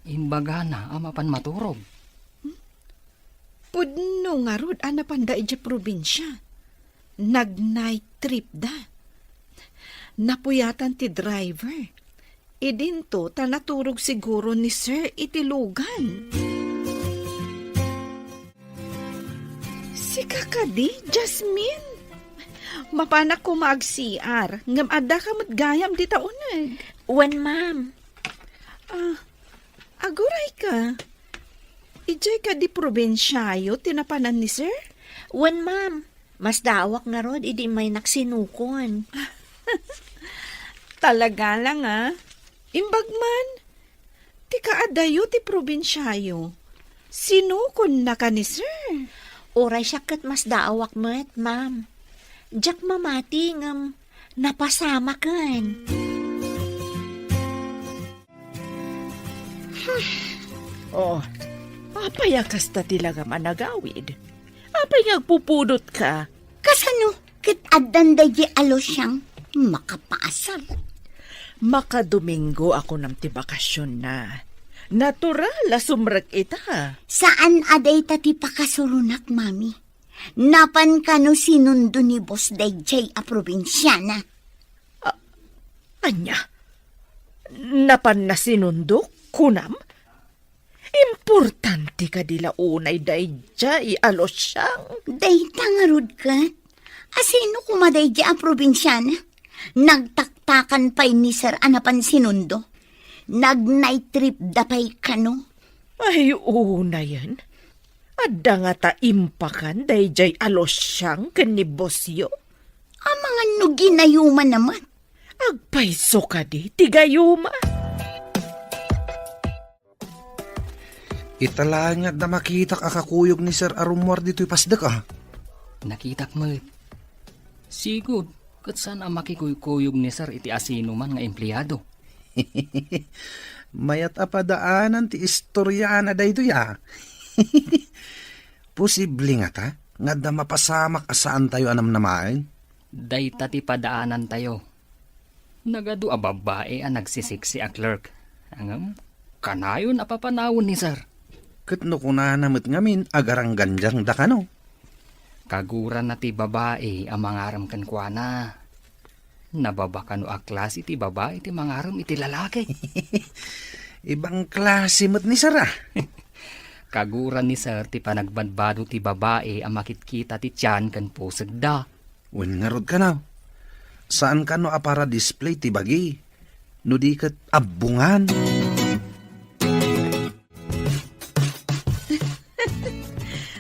imbagana a mapan maturog. Pudno ngarud a napanda idiay probinsia. Nag-night trip da. Napuyatan ti driver. Idinto ta naturog siguro ni Sir iti lugan. Sika kadi, Jasmine? Mapanak koma ag-C R, ngem adda ka met gayam dita uneg. Wen, ma'am. Ah, aguray ka. Idiay kadi probinsiayo ti napanan ni sir? Wen, ma'am. Masdaawak ngarud idi immaynak sinukon. Talaga lang, ah. Imbag man, ti kaadayo ti probinsiayo. Sinukonnaka ni sir? Uray siak ket masdaawak met, ma'am. Diak mamati ngem napasamaken. Oh, apay a kasta ti lagam a nagawid? Apay nga agpupudotka? Kasano ket addan daydi a Luciang makapaasar? Makadomingo a kunam ti bakasionna. Natural a sumrek ita. Saan a dayta ti pakasuronak, Mami. Napan kano sinundo ni Boss daydiay a probinsiana. A-, ania? Napanna sinundo, kunam? Importante kadi la unay daydiay a Luciang? Dayta ngarud ket. Asino koma daydiay a probinsiana? Nagtaktakan pay ni Sir a napan sinundo. Nag-night trip da pay kano. Ay, unayen. Adda ngata impakan daydiay a Luciang ken ni bossyo? Amangan no ginayumanna met. Agpayso kadi ti gayuma? Ita laeng nga adda makitak a kakuyog ni Sir a rummuar ditoy pasdek, a. Nakitak met. Sigud, ket saan a makikuykuyog ni Sir iti asinoman nga empleado. Mayat a padaanan ti istoriana daytoy, a. Posible ngata nga adda mapasamak a saantayo a namnamaen? Dayta ti padaanantayo. Nagadu a babbai a nagsisiksi a clerk. Ngem, kanayon a papanawen ni Sir. Ket no kunana met ngamin, agaranggandiangda kano? Kaguranna ti babai a mangarem kenkuana. Nababa kano a klase ti babai ti mangarem iti lalaki. Ibang klase met ni Sir, a. Kagura ni Sir ti panagbadbado ti babai a makitkita ti tian ken pusegda. Wen ngarud kano, saan kano a para display ti bagi, no di ket abbongan.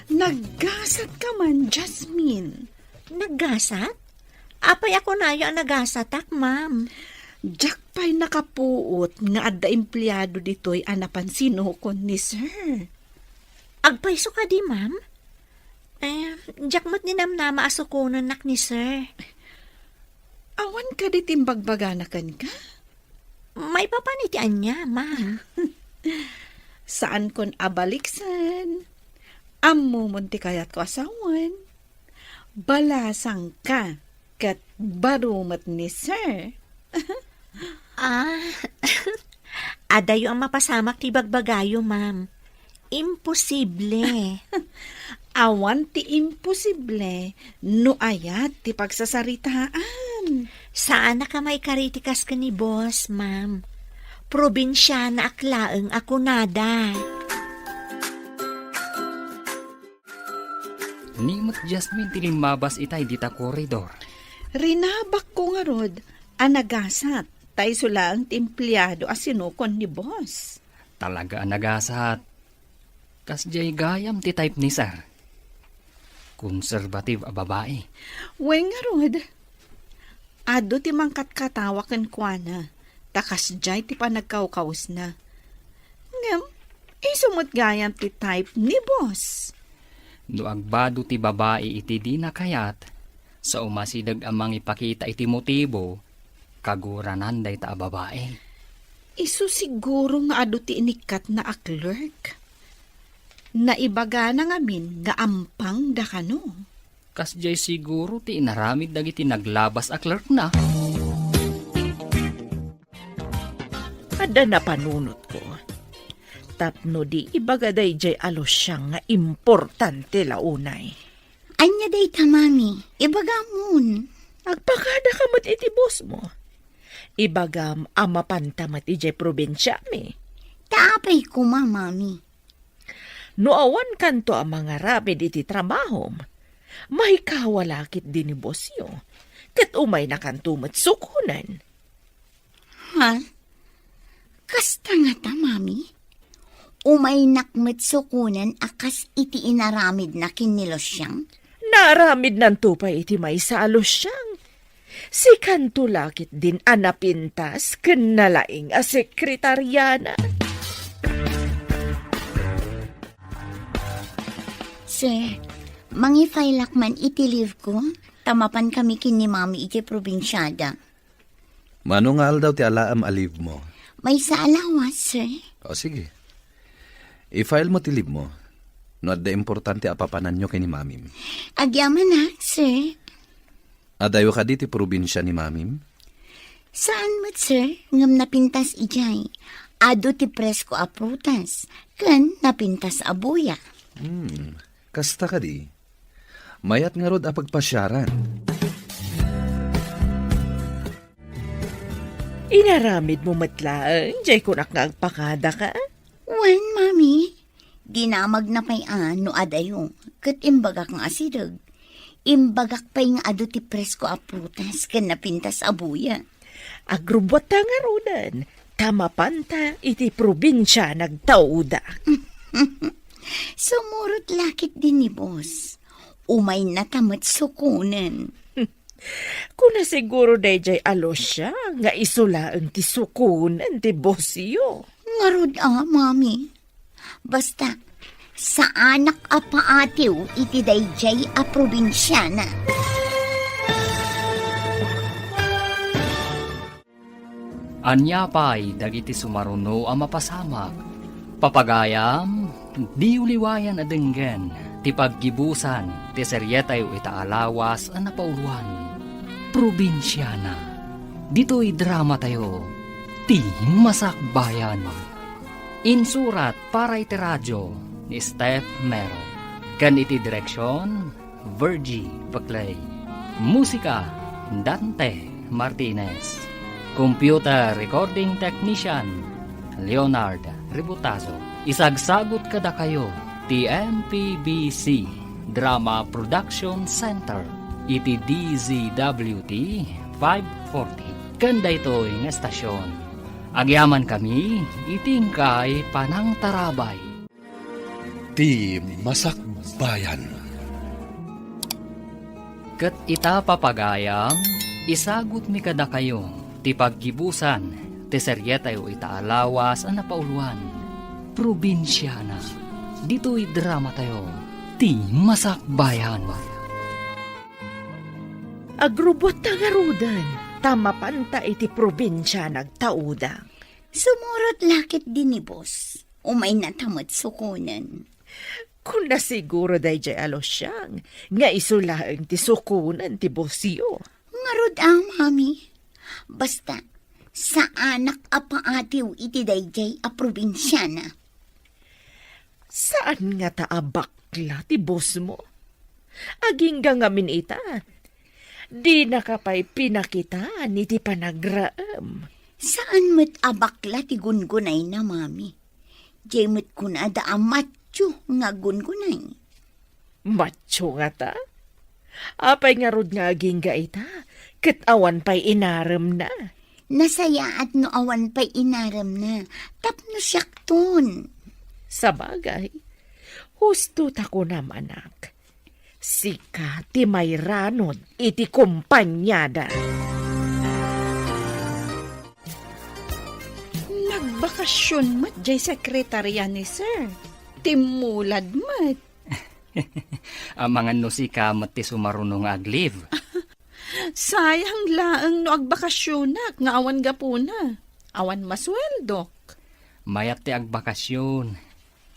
Naggasat ka man, Jasmine. Naggasat? Apay a kunayo a nagasatak, ma'am? Diak pay nakapuot nga adda empleado ditoy a napan sinukon ni Sir. Agpayso kadi, ma'am? Eh, diak met ninamnama a sukonennak ni Sir. Awan kadi ti imbagbagana kenka? Maipapan iti ania, ma'am? Saankon a baliksen. Ammomon ti kayatko a sawen. Balasangka ket baro met ni Sir. Ah, adayo a mapasamak ti bagbagayo, ma'am. Imposible. Awan ti imposible no ayat ti pagsasaritaan. Saanak a maikari ti kas ken ni boss, ma'am. Probinsianaak laeng a kunada. Ni met Jasmine ti limmabas itay dita koridor. Rinabakko ngarud a nagasat ta isu laeng ti empleado a sinukon ni boss. Talaga a nagasat. Kasdiay gayam ti type ni Sir. Conservative a babai. Wen ngarud, adu ti mangkatkatawa kenkuana, ta kasdiay ti panagkawkawesna. Ngem, isu met gayam ti type ni boss. No agbado ti babai iti dina kayat, sa umasideg a mangipakita iti motibo, kaguranan dayta a babai. Isu siguro nga adu ti inikkatna a clerk. Naibagana ngamin nga ampangda kano. Kasdiay siguro ti inaramid dagiti naglabas a clerkna. Adda napanunotko. Tapno di ibaga daydiay a Luciang nga importante la unay. Ania dayta, Mami? Ibagamon. Agpakada ka met iti boss mo. Ibagam a mapanta met idiay probinsiami. Ta apay koma, Mami? No awan kanto a mangaramid iti trabahom, Maikawa la ketdi ni bossyo, ket umaynakanto met sukonen. Ha? Kasta ngata, Mami? Umaynak met sukonen a kas iti inaramidna ken ni Lucian? Naaramidnanto pay iti maysa a Lucian. Sikanto la ketdin a napintas ken nalaing a sekretariana. Sir, mangi-file-ak man iti leave ko, ta mapan kami ken ni Mami iti probinsiada. Mano nga aldaw ti alaem a leave mo? Maysa a lawas, sir. O, sige. I-file mo ti leave mo. No adda importante a papananyo ken ni Mamim. Agyamanak, sir. Adayo kadi ti probinsia ni Mamim? Saan met, sir, ngem napintas idiay. Adu ti presko a prutas, ken napintas a buya. Hmm, kasta kadi. Mayat ngarud a pagpasiaran. Inaramid mo met laeng, jay kunak nga agpakada ka? Wen, Mami. Dinamagna pay a no adayo, ket imbagak nga asideg. Imbagak pay nga adu ti presko a prutas ken napintas a buya. Agrubbuatta ngaruden, ta mapanta iti probinsia nagtauda. Sumurot la ketdi ni boss. Umaynata met sukonen. Kuna siguro daydiay a Lucia nga isu laeng ti sukonen ti bossyo. Ngarud a, Mami. Basta, saanak a paatiw iti daydiay a probinsiana. Ania pay dagiti sumaruno a mapasamak? Papagayam, diyo liwayan a denggen ti paggibusan ti serietayo ita a lawas a napauluan, Probinsiana. Ditoy dramatayo, ti Masakbayan. Insurat para iti radio ni Steph Mero. Ken iti direksion, Virgie Paclay. Musika, Dante Martinez. Computer Recording Technician, Leonard Ributazo. Isagsagut kadakayo ti M P B C Drama Production Center iti D Z W T five forty. Ken daytoy nga estasion, agyamankami iti inkay panangtarabay. Ti Masakbayan. Ket ita, papagayam, isagutmi kadakayo ti paggibusan ti serietayo ita a lawas a napauluan, Probinsiana. Ditoy dramatayo, Ti Masakbayan. Agrubbuatta ngaruden, ta mapanta iti probinsia nagtauda. Sumurot la ketdi ni boss. Umaynata met sukonen. Kuna siguro daydiay a Lucian nga isu laeng ti sukonen ti bossyo. Ngarud a, Mami. Basta, saanak a paatiw iti daydiay a probinsiana. Saan ngata a bakla ti bossmo? Agingga ngamin ita. Dinaka pay pinakitaan iti panagraem. Saan met a bakla ti gungunayna, Mami. Diay met kunada a matio nga gungunay. Matio ngata? Apay ngarud nga agingga ita, ket awan pay inaremna? Nasayaat no awan pay inaremna, tapno siakton. Sabagay, husto ta kunam, anak. Sika ti mairanod iti kompaniada. Nagbakasion met jay sekretaria ni Sir. Timmulad met. Amangan no sika met ti sumaruno nga ag-leave. Sayang laeng no agbakasionak nga awan gapuna. Awan masueldok. Mayat ti agbakasion,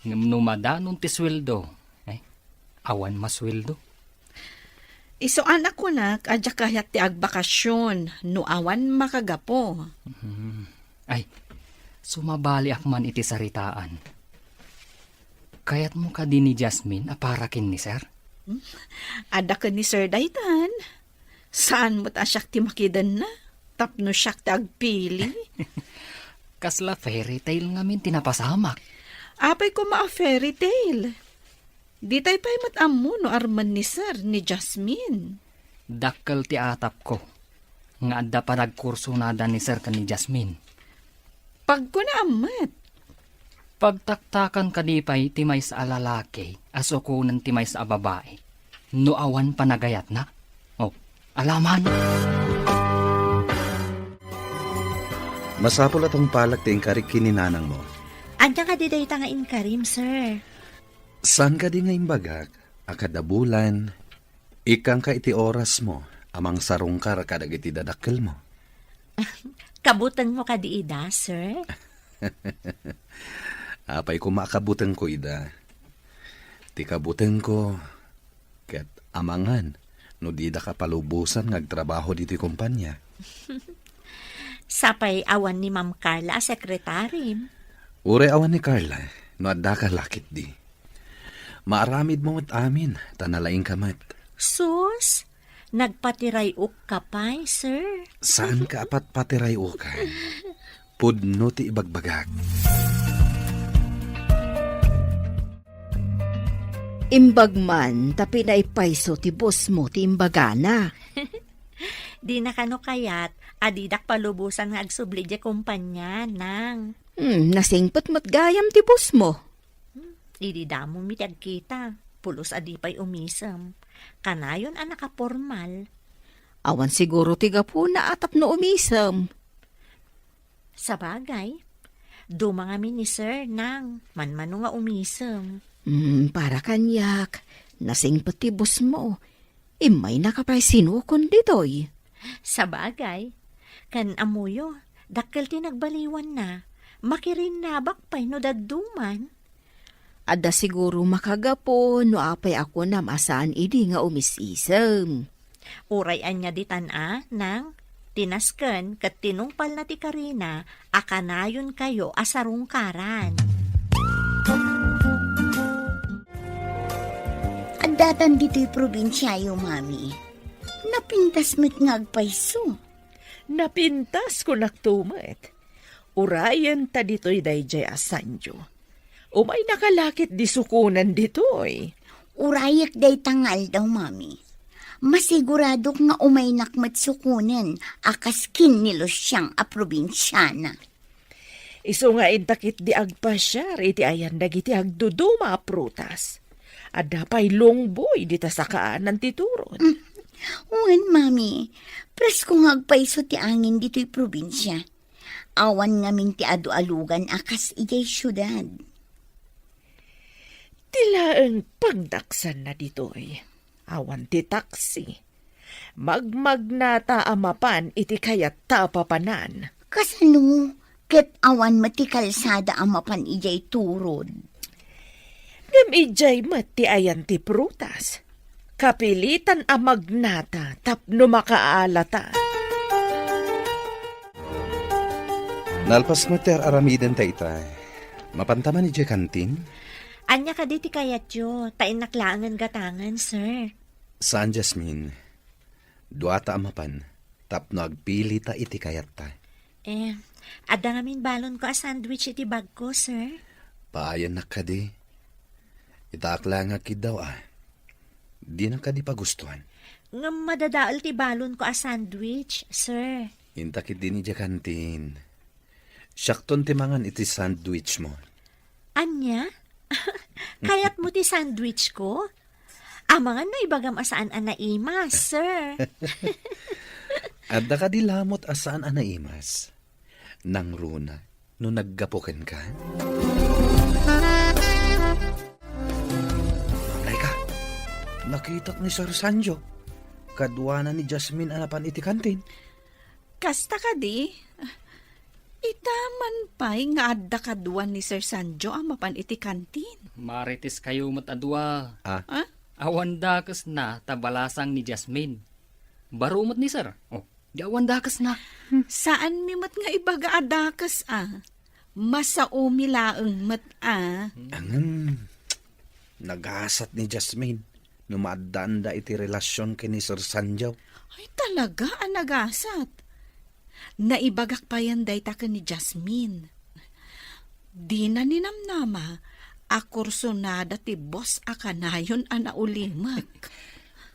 ngem no madanon ti sueldo, eh, awan masueldo. Isu a nakunak a diak kayat ti agbakasion no awan makagapu. Hmm. Ay, sumabaliak man iti saritaan. Kayatmo kadi ni Jasmine a para ken ni Sir? Hmm? Adda ken ni Sir daytan. Saan met a siak ti makidenna tapno siak ti agpili? Kasla fairy tale ngamin ti napasamak. Apay koma a fairy tale? Ditay pay met ammo no armen ni Sir ni Jasmine. Dakkel ti atapko nga adda panagkursonada ni Sir ken ni Jasmine. Pagkunaam met. Pagtaktakan kadi pay ti maysa a lalaki a sukonen ti maysa a babai no awan panagayatna? Oh, alaman. Masapul a tungpalek ti inkarik ken ni nanangmo. Ania kadi dayta nga inkarim, sir? Saan kadi nga imbagak a kada bulan, ikkanka iti orasmo a mangsarungkar kadagiti dadakkelmo? Kabutengmo kadi ida, sir? Apay koma a kabutengko ida? Ti kabutengko, ket amangan no didaka palubosan nga agtrabaho ditoy kompania. Sapay awan ni Ma'am Carla a sekretarim. Uray awan ni Carla, no addaka la ketdi. Maaramidmo met amin, ta nalaingka met. Sus, nagpatiray-okka pay, sir. Saanka a patpatiray-okan? Pudno ti ibagbagak. Imbag man ta pinaipayso ti bossmo ti imbagana. Dina kano kayat a didak palubosan nga agsubli idiay kompania, nang. Hmm, nasingpet met gayam ti bossmo. Hmm, idi damo mi ti agkita, pulos a di pay umisem. Kanayon a nakapormal. Awan siguro ti gapuna a tapno umisem. Sabagay, duma ngamin ni Sir, nang, manmano nga umisem. Hmm, para kaniak, nasingpet ti bossmo. Immaynaka pay sinukon ditoy. Sabagay, ken ammoyo, dakkel ti nagbaliwanna. Makirinnabak pay no dadduman. Adda siguro makagapu no apay a kunam a saan idi nga umis-isem. Uray ania ditan a, nang, ti nasken ket tinungpalna ti karina a kanayonkayo a sarungkaran. Addatan ditoy probinsiayo, Mami. Napintas met nga agpayso. Napintas, kunakto met. Urayen ta ditoy daydiay a sanio. Umaynaka la ketdi sukonen ditoy. Urayek dayta nga aldaw, Mami. Masiguradok nga umaynak met sukonen a kas ken ni Luciang a probinsiana. Isu nga inta ketdi agpasiar iti ayan dagiti agduduma a prutas. Adda pay lungboy dita sakaanan ti turod. Mm. Wen, Mami, presko nga agpayso ti angin ditoy probinsia. Awan ngamin ti adu a lugan a kas idiay siudad. Ti laeng pagdaksanna ditoy, awan ti taksi. Magmagnata a mapan iti kayatta a papanan. Kasano ket awan met ti kalsada a mapan idiay turod? Ngem idiay met ti ayan ti prutas. Kapilitan a magnata tapno makaalata. Nalpas met ti ar-aramidenta ita. Mapanta man idiay kantin? Ania kadi ti kayatyo? Ta innak laengen gatangen, sir. Saan, Jasmine. Duata a mapan tapno agpilita iti kayatta. Eh, adda ngamin balonko a sandwich iti bagko, sir. Paayannak kadi. Itaak la nga kiddaw a. Dinak kadi pagustuan. Ngem madadael ti balonko a sandwich, sir. Inta ketdin idiay kantin. Siakton ti mangan iti sandwich mo. Ania? Kayatmo ti sandwich ko? Amangan no ibagam a saan a naimas, sir. Adda kadi lamot a saan a naimas? Nangruna no naggapu kenka? Nay ka, nakitak ni Sir Sanjo. Kaduana ni Jasmine a napan iti kantin. Kasta kadi? Ita man pay nga adda kadua ni Sir Sanjo a mapan iti kantin. Marites kayo met a dua. Ah? Ah? Awan dakesna ta balasang ni Jasmine. Baro met ni Sir. Oh, di awan dakesna. Saan mi met nga ibaga a dakes a. Masao mi laeng met a. Angem, nagasat ni Jasmine no maaddaanda iti relasyon ken ni Sir Sanjo. Ay, talaga a nagasat. Naibagak payen dayta ken ni Jasmine. Dina ninamnama a kursunada ti boss a kanayon a naulimek.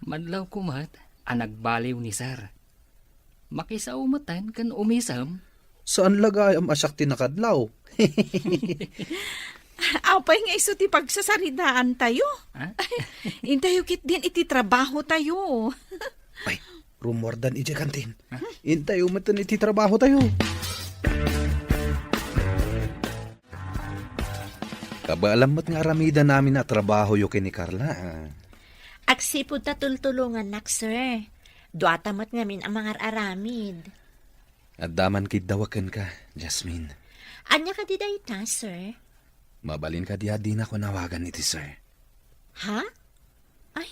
Madlawko met a nagbaliw ni Sir. Makisao metten ken umisem. Saan la gayam a siak ti nakadlaw? Apay nga isu ti pagsasaritaan tayo? Ha? Intayo ketdin iti trabaho tayo. Ay, rumuardan idiay kantin. Ha? Intayo metten iti trabaho tayo. Kabaelam met nga aramiden amin a trabahoyo ken ni Carla, ah. Agsipud ta tultulongannak, sir. Duata met ngamin a mangar-aramid. Adda man kiddaw kenka, Jasmine. Ania kadi dayta, sir? Mabalin kadi a dinak awagan iti sir? Ha? Ay,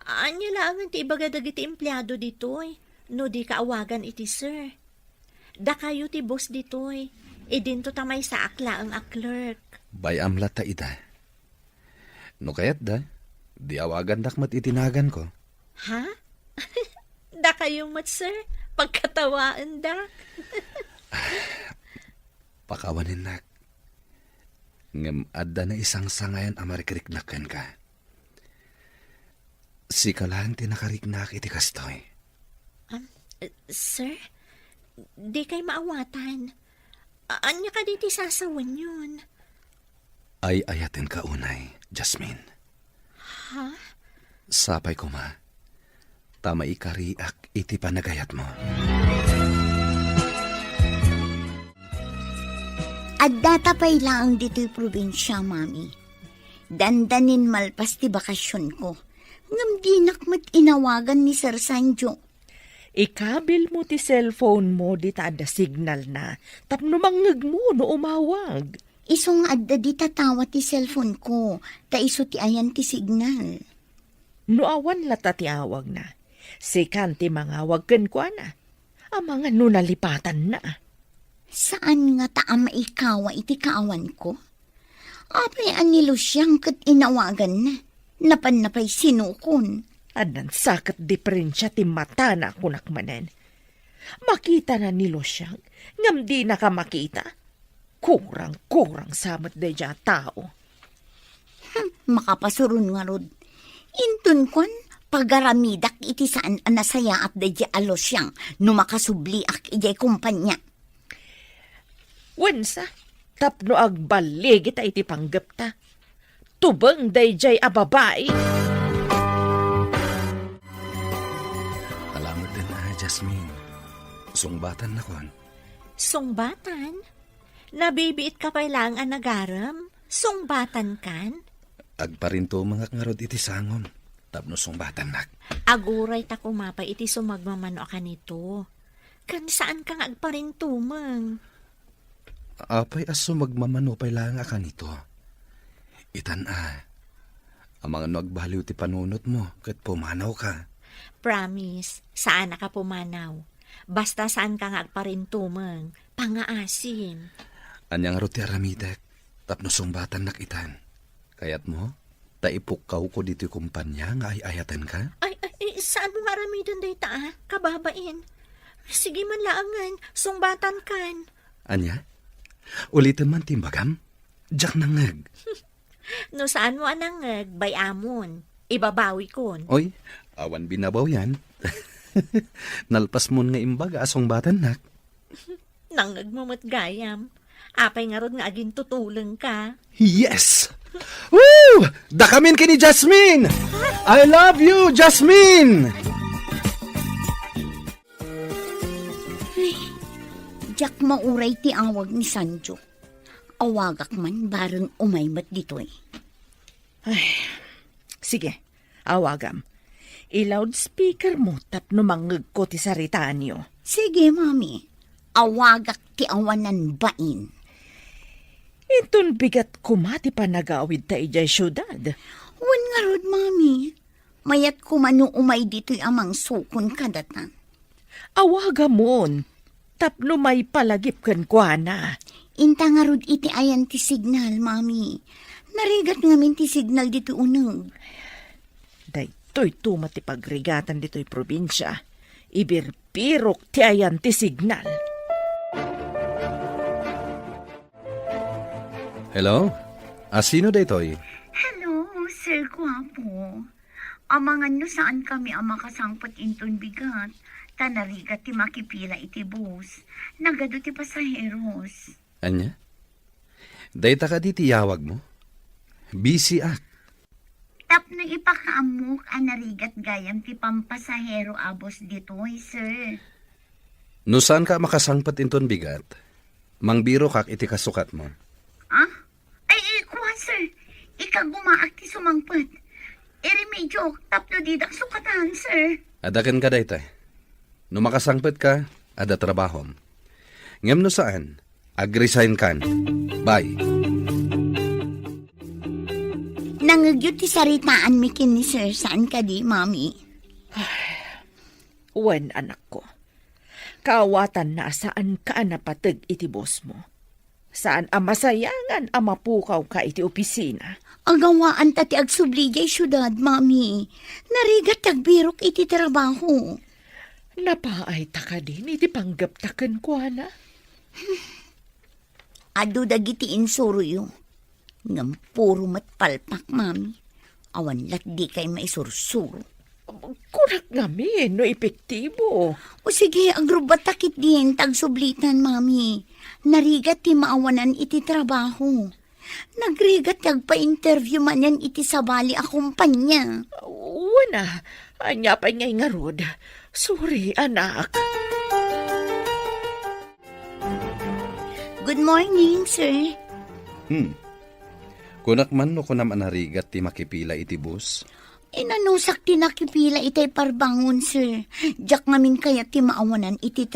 ania laengen ti ibaga dagiti empleado ditoy no dika awagan iti sir? Dakayo ti boss ditoy. Idinto ta maysaak laeng a clerk. Bay-am latta ida. No kayatda, di awagandak met iti naganko. Ha? Dakayo met, sir? Pagkatawaendak. Pakawanennak. Ngem adda naisangsangayan a marikriknak kenka. Sika laeng ti nakariknak iti kastoy. Um, eh, sir, dikay maawatan. A-, ania kadi ti sasawenyon? Ay-ayatenka unay, Jasmine. Ha? Sapay koma, ta maikariak iti panagayatmo. Addata pay laeng ditoy probinsia, Mami. Dandanin malpas ti bakasionko. Ngem dinak met inawagan ni Sir Sanjo. Ikabilmo ti cellphone mo dita adda signalna tapno mangngegmo no umawag. Isu nga adda dita tawa ti cellphone ko, ta isu ti ayan ti signal. No awan latta ti awagna, sikan ti mangawag kenkuana. Amangan no nalipatanna. Saan ngata a maikawa iti kaawanko? Apay a ni Lucian ket inawaganna? Napanna pay sinukon. Addan sa ket diferensia ti matana a kunak manen. Makitana ni Lucian, ngem dinaka makita. Kurang-kurang sa met daydiay a tao. Hmm, makapasuron ngarud. Inton kuan, pagaramidak iti saan a nasayaat daydiay a Lucian no makasubliak idiay kompania. Wensa, tapno agballigita iti panggepta. Tubeng daydiay a babai. Alameden a, Jasmine. Sungbatannakon. Sungbatan? Nabibiitka pay laeng a nagarem? Sungbatankan? Agparintumengak ngarud iti sangom tapno sungbatannak. Aguray ta koma pay iti sumagmamano a kanito. Ken saanka nga agparintumeng. Apay a sumagmamano pay laeng a kanito? Itan a, amangan no agbaliw ti panunotmo ket pumanawka. Promise, saanaka pumanaw. Basta saanka nga agparintumeng, pangaasim. Ania ngarud ti aramidek tapno sungbatannak itan? Kayatmo? Ta ipukkawko ditoy kompania nga ay-ayatenka? Ay, ay, ay, saanmo nga aramiden dayta, a? Kababain. Sige man laengen, sungbatankan. Ania? Uliten man ti imbagam? Diak nangngeg. No saanmo a nangngeg, bay-amon. Ibabawikon. Oy, awan binabawian. Nalpasmon nga imbaga a sungbatannak. Nangngegmo met gayam. Apay ngarud nga agintutulengka? Yes! Woo! Dakamin ken ni Jasmine! I love you, Jasmine! Ay, diak mauray ti awag ni Sanjo. Awagak man bareng umay met ditoy. Ay, sige, awagam. I-loudspeaker mo tapno mangngegko ti saritaanyo. Sige, Mami. Awagak ti awanan bain. Inton bigat koma ti panagawidta idiay siudad. Wen ngarud, Mami. Mayat koma no umay ditoy a mangsukon kadata. Awagamon, tapno maipalagip kenkuana. Inta ngarud iti ayan ti signal, Mami. Narigat ngamin ti signal ditoy uneg. Daytoy to met ti pagrigatan ditoy probinsia. Ibirbirok ti ayan ti signal. Hello? A sino daytoy? Hello, Sir Guapo. Amangan no saan kami a makasangpet inton bigat, ta narigat ti makipila iti bus. Nagadu ti pasaheros. Ania? Dayta kadi ti yawag mo? Busy ak. Tapno ipakaammok a narigat gayam ti pampasahero a bus ditoy, sir. No saanka a makasangpet inton bigat, mangbirokak iti kasukatmo. Ah? Ay, ay, kuan, sir. Ikagumaak ti sumangpet. Iremediok tapno didak sukatan, sir. Adda kenka dayta. No makasangpetka, adda trabahom. Ngem no saan, ag-resign kan. Bye. Nangegyo ti saritaanmi ken ni Sir, saan kadi, Mami? Wen, anakko. Kaawatanna a saanka a napateg iti bosmo. Saan a masayangan a mapukawka iti opisina. Agawaan ta ti agsubli diay siudad, Mami. Narigat ti agbirok iti trabaho. Napaayta kadin iti panggepta kenkuana? Adu dagiti insuroyo. Ngem puro met palpak, Mami. Awan lat dikay maisursuro. Kunak ngamin no epektibo. O sige, agrubbatak ketdin ta agsublitan, Mami. Narigat ti maawanan iti trabaho. Nagrigat ti agpa-interview manen iti sabali a kumpanya. Wen a, ania pay ngay ngarud? Sorry, anak. Good morning, sir. Hmm. Kunak man no kunam a narigat ti makipila iti bus? Inanusak ti nakipila itay parbangon, sir. Diak ngamin kayat ti maawanan iti